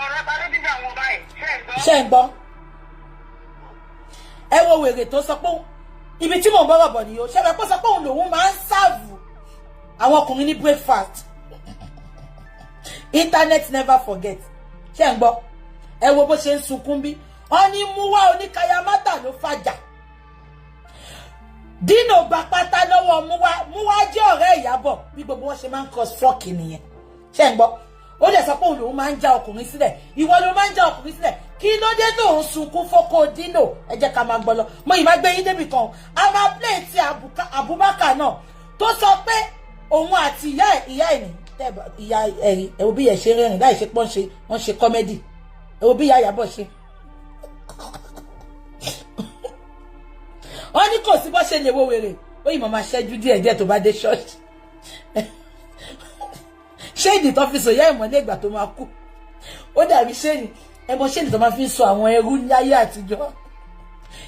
ọ̀rọ̀ ta ló dídá àwọn báyìí? Ṣé ẹ̀ ń gbọ́? Ṣé ń gbọ́? Ẹ wo wèrè tó sọ pé ibi tí mò ń bọ̀rọ̀ bọ̀ nìyó. Ṣé ẹ pọ́ sọ pé òun lòun máa ń serve àwọn ọkùnrin ní breakfast? Internet never forget. Ṣé ń gbọ́? Ẹ wo bó ṣe ń sunkún bí wọ́n ní mú wá oníkayamátà ló fàjà. Dino gba pátá lọ́wọ́ Múwá. Múwá jẹ́ ọ̀rẹ́ Ìyábọ̀. Bí gbogbo wọn ṣe máa ń cross fuck nìyẹn. Ṣé ń gbọ́? Ó dẹ̀ sọ pé òun lòun máa ń já ọkùnrin sílẹ̀. Ìwọ ló máa ń já ọkùnrin sílẹ̀. Kí ló dé tó ń sunkún fọ́kọ Dino? Ẹ jẹ́ ká máa gbọ́ lọ. Mo yìí máa gbé yín débì kan. A máa play ti Abubakar náà tó sọ pé òun àti ìyá ẹ̀, ìyá ẹ̀ ní ìyá ẹ̀rí. Ẹ wo bí ẹ̀ ṣe rẹ́rìn láì ṣe pọ́n ṣe wọ́n ṣe comedy. Ẹ wo bí ìyá Ìyábọ̀ ṣe. Wọ́n ní kò sí bó ṣe lè wo wèrè. Ó yìí máa ṣẹ́jú díẹ̀ díẹ̀ tó bá dé ṣọ́ọ̀ṣì. Ṣéèdì tó fi sòyá ìmọ̀lẹ́ ìgbà tó máa kú, ó dàbí ṣéènì ẹmọ, ṣéènì tó máa fi ń sọ àwọn ẹrú ní ayé àtijọ́.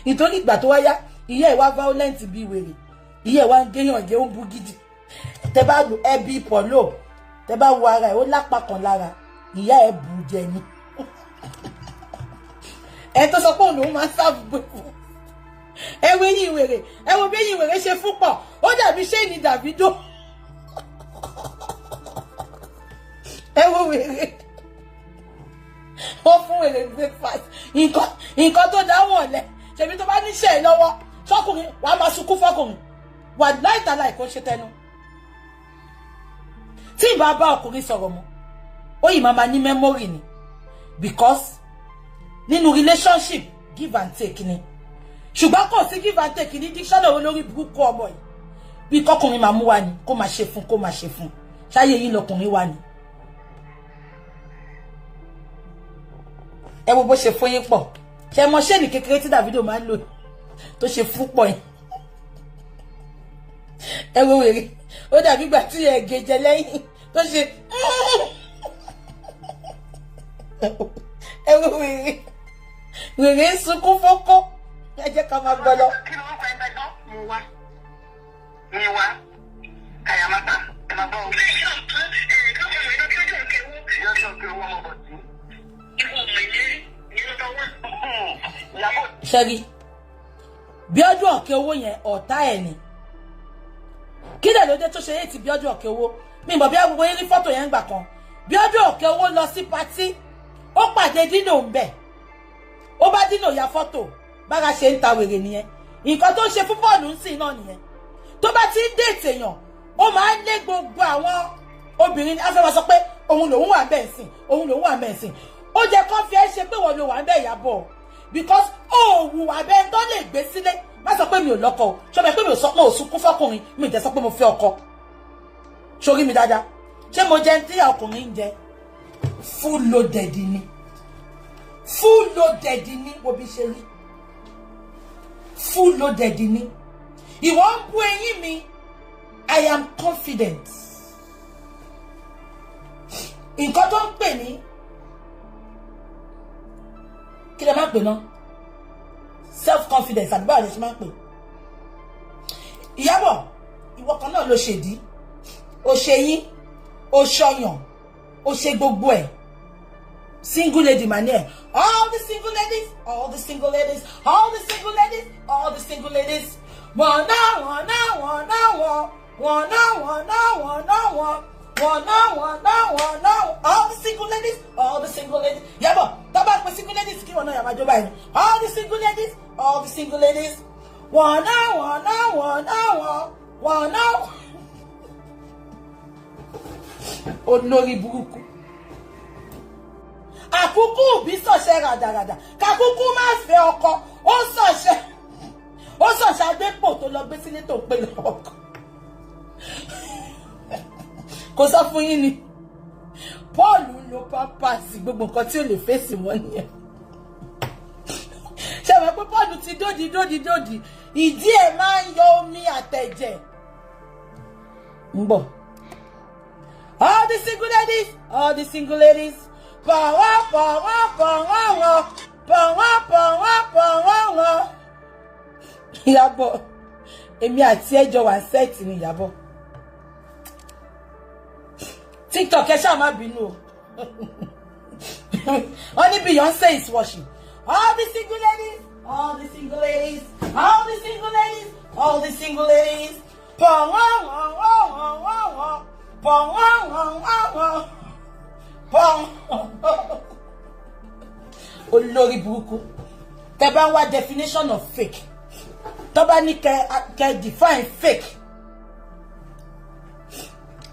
Ìtorí ìgbà tó wáyá, ìyá ẹ̀ wá violent bíi wèrè. Ìyá ẹ̀ wá ń géyàn jẹ́, ó ń bú gidi. Tẹ bá lo ẹbí pọ̀lọ́, tẹ bá wo ara ẹ̀, ó lápá kan lára ìyá ẹ̀ bù jẹ ni. Ẹ tó sọ pé òun lòún máa ń sáàbù gbé ẹ wo eyín wèrè. Ẹ wo bí eyín wèrè ṣe fún pọ̀. Ó dàbí ṣéènì Davido. Ẹ wo wèrè, ó fún wèrè breakfast. Nǹkan tó dáhùn ọ̀lẹ ṣèbí tó bá níṣẹ́ ẹ lọ́wọ́ ṣọkùnrin wàá máa sunkún fọkùnrin wà láìtàláì kó ṣe tẹnu. Tí ìbá bá ọkùnrin sọ̀rọ̀ mọ́, ó yìí máa ní memory ni, because nínú relationship, give and take ni. Ṣùgbọ́n kò sí give and take ní dictionary olórí burúkú ọmọ yìí. Bí kọkùnrin máa mú wa ni kó máa ṣe fún, kó máa ṣe fún ṣáyé yín lọkùnrin wa ni. Ẹ wo bó ṣe fún yín pọ̀. Ṣe mọ ṣéènì kékeré tí Davido máa ń lò tó ṣe fún pọ̀ yẹn? Ẹ wo wèrè, ó dàbí ìgbà tí ẹ gèjẹ lẹ́yìn tó ṣe. Ẹ wo wèrè, wèrè ń sunkún fọ́kọ́. Ẹ jẹ́ ká máa gbọ́ lọ. Kí ló ń pa ẹgbẹ́ gbọ́? Mo wá. Mi wá. Kàyàmátà. Ẹ máa gbọ́ o. Ṣẹ́rí Bíọ́dún Ọ̀kẹ́ owó yẹn, ọ̀tá ẹ̀ ni. Kí lè lóde tó ṣe yé ti Bíọ́dún Ọ̀kẹ́ owó? Mi mọ̀ bí agbègbè yín rí fọ́tò yẹn gbà kan. Bíọ́dún Ọ̀kẹ́ owó lọ sí patí, ó pàdé Dino ń bẹ̀, ó bá Dino ya fọ́tò. Bára ṣe ń ta wèrè nìyẹn. Nǹkan tó ń ṣe fún bọ́ọ̀lù ń sìn náà nìyẹn. Tó bá ti ń déètì èèyàn, ó máa ń lé gbogbo àwọn obìnrin. Afẹ́ wa sọ pé òun lòun wà bẹ́ẹ̀ sìn, òun lòun wà bẹ́ẹ̀ sìn. Ó jẹ́ kó fi ẹ́ ṣe pé wọ́n ló wà bẹ́ẹ̀. Ìyábọ̀ Because ó wùwà bẹ́ẹ̀ tó lè gbé sílé. Má sọ pé mi ò lọ́kọ o. Ṣọmọ pé mi ò sọ pé ò sunkún fọkùnrin, mi ì tẹ́ sọ pé mo fẹ́ ọkọ. Sórí mi dáadáa, ṣé mo jẹ́ tí ọkùnrin ń jẹ? Full loaded ni, full loaded ni. Wo bí ṣe rí, full loaded ni. Ìwọ ń bú eyín mi. I am confident. Nǹkan tó ń pè ní, kí lè máa ń pè náà, self confidence, àbí báwo lè ṣe máa ń pè? Ìyábọ̀, ìwọ kan náà ló ṣèdí, ó ṣe yín, ó ṣọyàn, ó ṣe gbogbo ẹ̀. Single lady mà ní ẹ̀. All the single ladies, all the single ladies, all the single ladies, all the single ladies, wọ́n náà, wọ́n náà, wọ́n náà, wọ́n wọ́n náà, wọ́n náà, wọ́n náà, wọ́n wọ́n náà, wọ́n náà, wọ́n náà, all the single ladies, all the single ladies. Ìyábọ̀, tó bá pe single ladies, kí wọ́n náà yàrá jọba yìí. All the single ladies, all the single ladies, wọ́n náà, wọ́n náà, wọ́n náà, wọ́n wọ́n náà. Olórí burúkú àkúkú òbí sọ̀ṣẹ́ ràdàràdà kàkúkú má fẹ́ ọkọ. Ó sọ̀ṣẹ́, ó sọ̀ṣẹ́ adépò tó lọ gbé sílé tó ń pè lọ́kọ. Kò sọ fún yín ni Paul ń lo pampers. Gbogbo nǹkan tí ó lè fèsì wọ́n nìyẹn. Ṣe wọ́n pé Paul ti dódi dódi dódi, ìdí ẹ̀ máa ń yọ omi àtẹ̀jẹ̀ ń bọ̀. All the single ladies, all the single ladies, pọ̀wọ́ pọ̀wọ́ pọ̀wọ́ wọ́ pọ̀wọ́ pọ̀wọ́ pọ̀wọ́ wọ́. Ìyábọ̀, èmi àti ẹjọ́ wà set ni. Ìyábọ̀ TikTok, ẹ ṣáà má bínú o. Wọ́n ní Beyonce is watching. All the single ladies, all the single ladies, all the single ladies, all the single ladies, pọ̀wọ́ wọ́ wọ́ wọ́ wọ́ pọ̀wọ́ wọ́ wọ́ wọ́ pọ̀wọ́. Olórí burúkú. Tẹ bá ń wá definition of fake, tó bá ní kẹ define fake,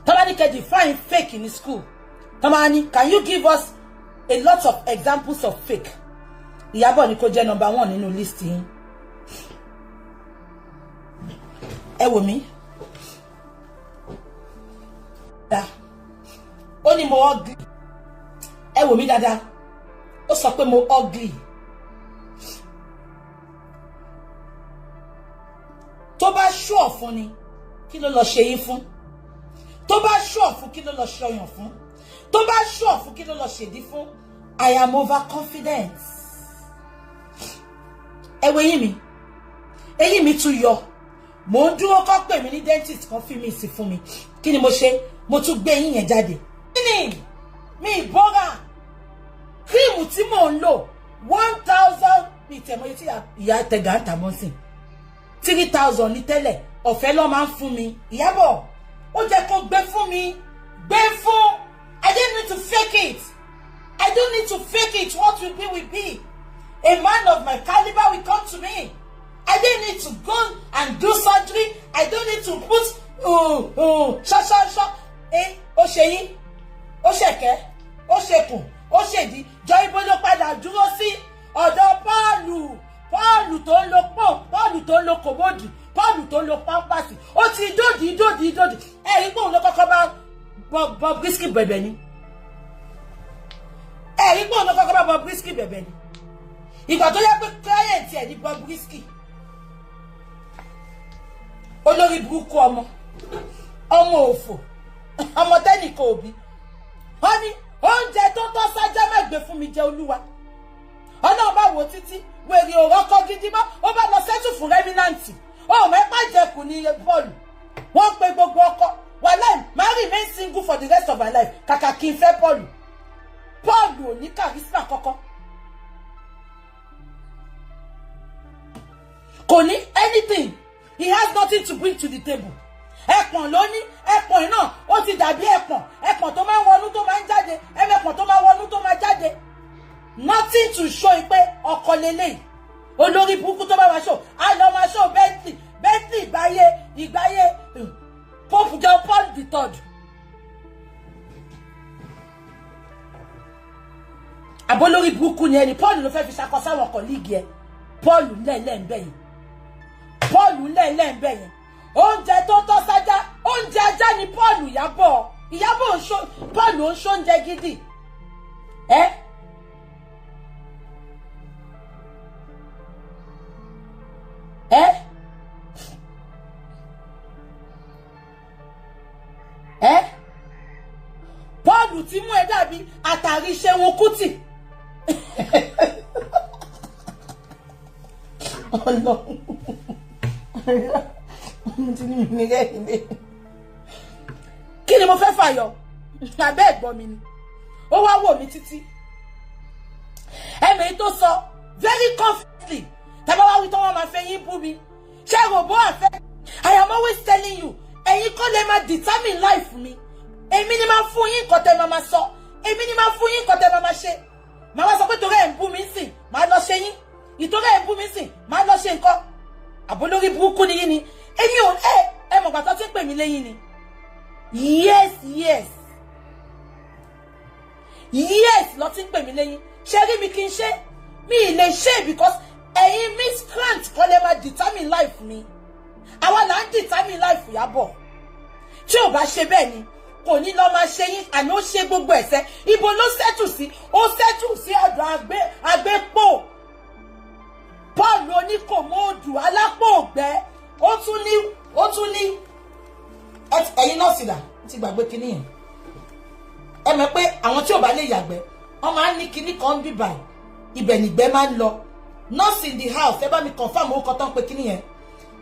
tó bá ní kẹ define fake in school, tó bá ní, "Can you give us a lot of examples of fake?" Ìyábọ̀ ni kó jẹ́ number one nínú list yín. Ẹ wò mí dáa, ó ní mo ugly. Ẹ wò mí dáadáa, ó sọ pé mo ugly. Tó bá ṣú ọ̀fun ni, kí ló lọ ṣe yín fún? Tó bá ṣú ọ̀fun, kí ló lọ ṣọyàn fún? Tó bá ṣú ọ̀fun, kí ló lọ ṣèdí fún? I am overconfident. Ẹ wo eyín mi, eyín mi tún yọ. Mò ń dúró kọ́ pè mí ní dentist kan fi mí sí fún mi. Kí ni mo ṣe? Mo tún gbé eyín yẹn jáde. Kí ni mi ìbọ́ra cream tí mò ń lò, 1,000 mi tẹ̀mọ́ tí ìyá tẹ̀gà ń tà mọ́ sí 3,000 ní tẹ́lẹ̀. Ọ̀fẹ́ ló máa ń fún mi. Ìyábọ̀, ó jẹ́ kó gbé fún mi, gbé fún. I didn't need to fake it. I don't need to fake it. What will be will be. A man of my caliber will come to me. I didn't need to go and do surgery. I don't need to put ṣọṣọṣọ. Ó ṣe yín, ó ṣẹ̀kẹ́, ó ṣekùn, ó ṣèdí jọ. Ibo ló padà dúró sí? Ọ̀dọ̀ Pọ́ọ̀lù. Pọ́ọ̀lù tó ń lo pọ́ọ̀, Pọ́ọ̀lù tó ń lo kòmódì, Pọ́ọ̀lù tó ń lo pampasì. Ó ti dòdì dòdì dòdì. Ẹ̀rí pé òun ló kọ́kọ́ bá Bobrisky bẹ̀bẹ̀ ni. Ẹ̀rí pé òun ló kọ́kọ́ bá Bobrisky bẹ̀bẹ̀ ni. Ìgbà tó yẹ pé client ẹ̀ ní Bobrisky, olórí burúkú, ọmọ ọmọ òfò, ọmọ tẹ́nìkan òbí. Wọ́n ní oúnjẹ tó tọ́ sájá má gbé fún mi jẹ. Olúwa ọlọ́run bá wò títí, wèrè òrọ́ kọ́ gidi mọ́. Ó bá lọ settle fún remnant. Ó mẹ́pà jẹkù ní bọ́ọ̀lù. Wọ́n pe gbogbo ọkọ wàláì, má remain single for the rest of my life kàkà kí n fẹ́ Pọ́ọ̀lù. Pọ́ọ̀lù ò ní charisma kọ́kọ́, kò ní anything. He has nothing to bring to the table. Ẹpọ̀n ló ní. Ẹpọ̀n náà ó ti dàbí ẹpọ̀n, ẹpọ̀n tó máa ń wọnú tó máa ń jáde, ẹmẹpọ̀n tó máa ń wọnú tó máa jáde. Nothing to show pé ọkọ lélẹ́yìí. Olórí burúkú tó bá wá show, á lọ máa show Bentley. Bentley ìgbáyé ìgbáyé Pope John Paul the Third. Àbólórí burúkú ni ẹni Paul ló fẹ́ fi ṣakọ sáwọn colleague ẹ. Paul ńlẹ̀ńlẹ̀ ń bẹ̀ yẹn, Paul ńlẹ̀ńlẹ̀ ń bẹ̀ yẹn. Oúnjẹ tó tọ́ sájá, oúnjẹ ajá ni Paul. Ìyábọ̀, Ìyábọ̀ ń ṣó Paul, ó ń ṣóúnjẹ gidi ẹ. Ẹ ẹ Paul tí mú ẹ dàbí àtàrí Ṣeun Kútì. Ọlọ́run tí ní mi rẹ́ ilé. Kí ni mo fẹ́ fàyọ? Abẹ́ ẹ̀gbọ́n mi ni ó wá wò mí títí ẹ̀mí tó sọ very confidently. Tàbá wá wí tó, wọ́n máa fẹ́ yín bú mi. Ṣé ròbó àfẹ́? I am always telling you, ẹ̀yin kọ́ lè máa determine life mi. Èmi ni máa fún yín nǹkan tẹ́ máa máa sọ, èmi ni máa fún yín nǹkan tẹ́ máa máa ṣe. Màá wá sọ pé torí ẹ̀ ń bú mi sìn, màá lọ ṣe yín. Ìtorí ẹ̀ ń bú mi sìn, màá lọ ṣe nǹkan. Àbólórí burúkú ni yín ni. Èmi ò ẹ ẹ mọ̀gbà tó ti ń pè mí lẹ́yìn ni. Yes, yes, lọ ti ń pè mí lẹ́yìn. Ṣé rí mi kí n ṣe? Mi ì lè ṣe, because ẹ̀yin miscreant kọ́ lè máa determine life mi. Àwa là ń determine life Ìyábọ̀. Tí ò bá ṣe bẹ́ẹ̀ ni, kò ní lọ́ọ́ máa ṣe yín. Àná ó ṣe gbogbo ẹ̀sẹ̀, ibo ló settle sí? Ó settle sí ọ̀dọ̀ àgbépò Paul oníkòmóòdù alápò ògbẹ́. Ó tún ní ẹ̀yin nọ́ọ̀sì là ti gbàgbé kinní yẹn. Ẹ mọ̀ pé àwọn tí ò bá lè yàgbẹ́, wọ́n máa ń ní kinní kan bí báyìí, ibẹ̀ nìgbẹ́ máa ń lọ. Nurse in the house, ẹ bá mi confirm orúkọ tó ń pe kinní yẹn.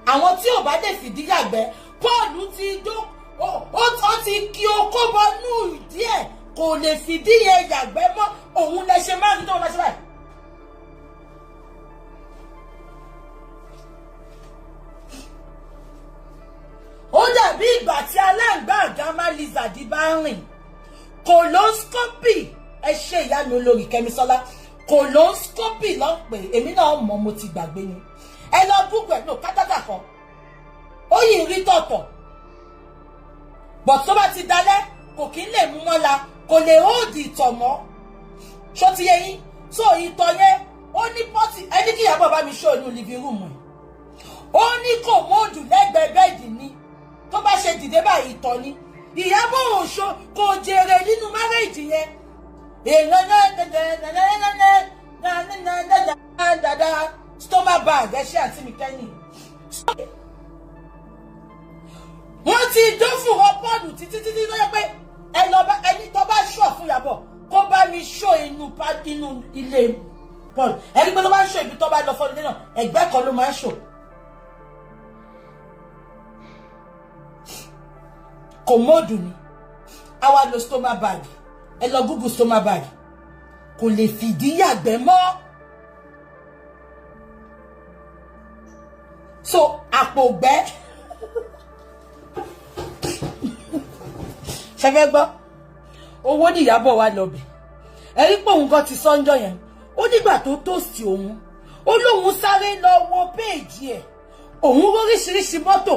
Àwọn tí ò bá lè fìdí yàgbẹ́, Paul ti dó, ó ti kí okó bọnú ìdí ẹ̀, kò lè fìdí yẹn yàgbẹ́ mọ́. Òun lẹ ṣe máa ń tó wọn máa ṣe báyìí. Ó dàbí ìgbà tí aláǹgbá àgámá lizard bá ń rìn. Colonoscopy, ẹ ṣe ìyá mi olórí Kẹ́misọ́lá. Colonoscopy ló ń pè, èmi náà mọ̀, mo ti gbàgbé ni. Ẹ lọ google ẹ. No kátàkà kan, ó yìí rí tọ̀tọ̀, but tó bá ti dalẹ̀, kò kí ń lè mú mọ́la, kò lè hold ìtọ̀ mọ́. Ṣó ti yé yín? So ìtọ̀ yẹn, ó ní pọ́tì. Ẹni kí Ìyábọ̀ bá mi ṣó inú living room ẹ̀, ó ní commode lẹ́gbẹ̀ẹ́ bed ni. Tó bá ṣe dìde báyìí, ìtọ̀ ni. Ìyábọ̀ Òṣó kò jèrè nínú marriage yẹn. Èèyàn náà stoma bag. Ẹ ṣe àǹtí mi kẹ́yìn. Wọ́n ti dófùrọ̀ Paul títí títí tó yẹ pé ẹ lọ bá ẹni tó bá ṣọ̀ fún Ìyábọ̀, kó bá mi ṣó inú ilé Paul. Ẹni pé tó bá ń ṣó ibi tó bá lọ fọlọ́dé náà, ẹgbẹ́ kan ló máa ń ṣò. Commode ni, àwa lo stoma bag. Ẹ lọ google stoma bag. Kò lè fìdí yàgbẹ́ mọ́. So àpò gbẹ́ ṣẹfẹ́ gbọ́ owó ní Ìyábọ̀ wá lọ bẹ̀. Ẹ rí pé òun kan ti sọ́njọ́ yẹn, ó nígbà tó tòsí òun, ó lóun sáré lọ wo péèjì ẹ̀, òun róríṣiríṣi mọ́tò,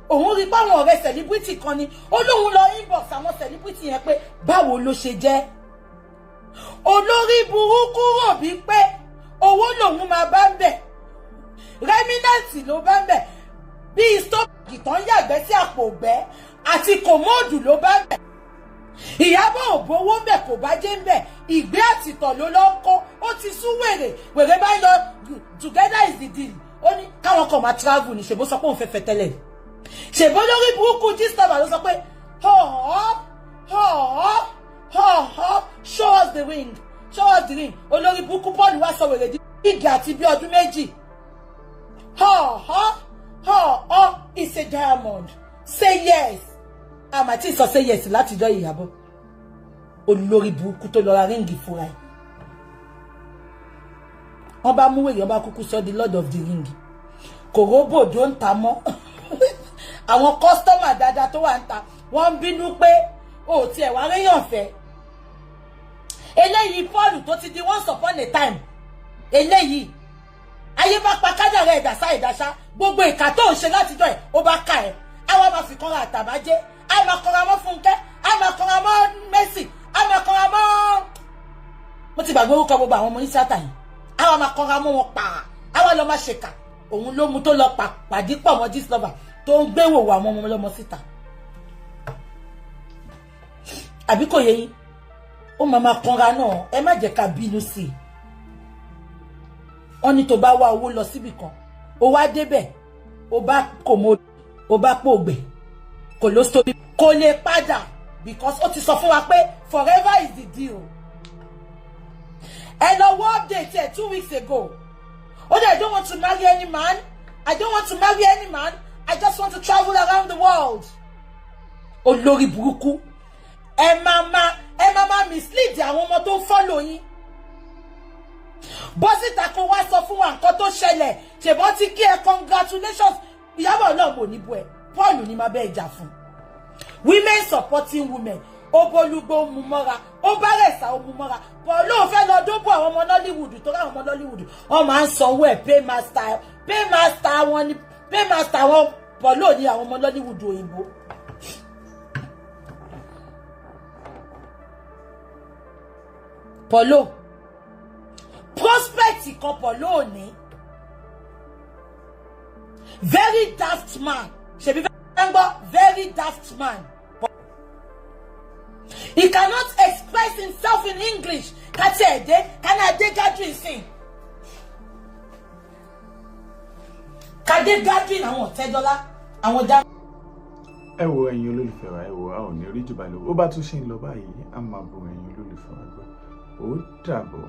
òun rí báwọn ọ̀rẹ́ celebrity kan ni. Ó lóun lọ inbox àwọn celebrity yẹn pé báwo ló ṣe jẹ́. Olórí burúkú rò bí pé owó lòun máa bá ń bẹ̀, remnant ló bá ń bẹ̀, bíi stóòkì tó ń yàgbẹ́ sí àpò ògbẹ́ àti commode ló bá ń bẹ̀. Ìyábọ̀ òbówó ń bẹ̀, kò bá jẹ́ ń bẹ̀, ìgbé àtìtọ̀ ló lọ́ ń kó. Ó ti sú wèrè. Wèrè bá ń lọ together is the deal. Ó ní káwọn kan máa travel ní. Ṣèbó sọ pé òun fẹ́ fẹ́ tẹ́lẹ̀? Ṣèbó lórí burúkú Gistlover ló sọ pé họ̀ họ̀ họ̀ họ̀, show us the ring, show us the ring. Olórí burúkú Paul wá sọ wèrè dígì àti bí ọdún 2. Họ̀ họ̀ họ̀ họ̀, it's a diamond, say yes. Àmà tí sọ say yes látijọ́. Ìyàbọ̀ olórí burúkú tó lọ ra ring fúnra ẹ̀, wọ́n bá mú wèrè, wọ́n bá kúkú sọ di Lord of the Ring. Kòróbòdó ń ta mọ́. Àwọn customer dáadáa tó wà ń ta, wọ́n ń bínú pé o ò tiẹ̀ wá réyàn fẹ́. Eléyìí Paul tó ti di once upon a time, eléyìí ayé bá pa kádàrá ẹ̀dàsá ìdàsá. Gbogbo ìkà tó ń ṣe látijọ́ ẹ̀, ó bá ká ẹ̀, àwa máa fi kọ́ra àtàbájẹ́, a máa kọ́ra mọ́ Fúnkẹ́, a máa kọ́ra mọ́ Mercy, a máa kọ́ra mọ́ Mo ti gbàgbé orúkọ gbogbo àwọn ọmọ onítíátà yìí. Àwa máa kọra mọ́ wọn pa, àwa lọ máa ṣèkà. Òun ló mú tó lọ pàdí pọ̀ mọ́ Gistlover tó ń gbé wòwò àwọn ọmọ ọlọ́mọ síta. Àbí kò yé yín? Ó máa kanra náà. Ẹ má jẹ́ ká bínú sí i. Wọ́n ní tó bá wá owó lọ síbì kan, ó wá débẹ̀, ó bá kò mọ, ó bá pògbè kò ló sóbi, kò lè padà because ó ti sọ fún wa pé forever is the deal. Ẹ lọ wọ update ẹ 2 weeks ago. Ó dẹ̀, "I don't want to marry any man. I don't want to marry any man. I just want to travel around the world." Olórí burúkú. Ẹ máa mislead àwọn ọmọ tó ń follow yín. Bọ́ síta kó wá sọ fún wa nǹkan tó ṣẹlẹ̀. Ṣèbọ́n ti kí ẹ, congratulations. Ìyábọ̀ náà mò ní bú ẹ. Paul ní máa bẹ́ẹ̀ jà fún women supporting women. Ó bólúgbó mú mọ́ra, ó bá rẹ̀sà ó mú mọ́ra. Paul lóun fẹ́ lọ dóbò àwọn ọmọ Nollywood tó ráwọn ọmọ Nollywood, wọ́n máa ń sanwó ẹ̀. Paymaster wọn ni paymaster wọn. Paul ní àwọn ọmọ Nollywood òyìnbó. Paulo prospect kan, Paulo ò ní very daft man. Ṣebí fẹ́ ń gbọ́ very daft man. He cannot express himself in English. Kàtí ẹ̀dẹ́ kánà dé gathering sìn. Kàdé gathering àwọn ọ̀tẹ́dọ́lá àwọn dá. Ẹ wo, ẹ̀yin olólùfẹ́ wa, ẹ wo, a ò ní rí jù báyìí lọ. Ó bá tún ṣe ń lọ báyìí, a máa bo ẹ̀yin olólùfẹ́ wa gbọ́. Ó dàbọ̀.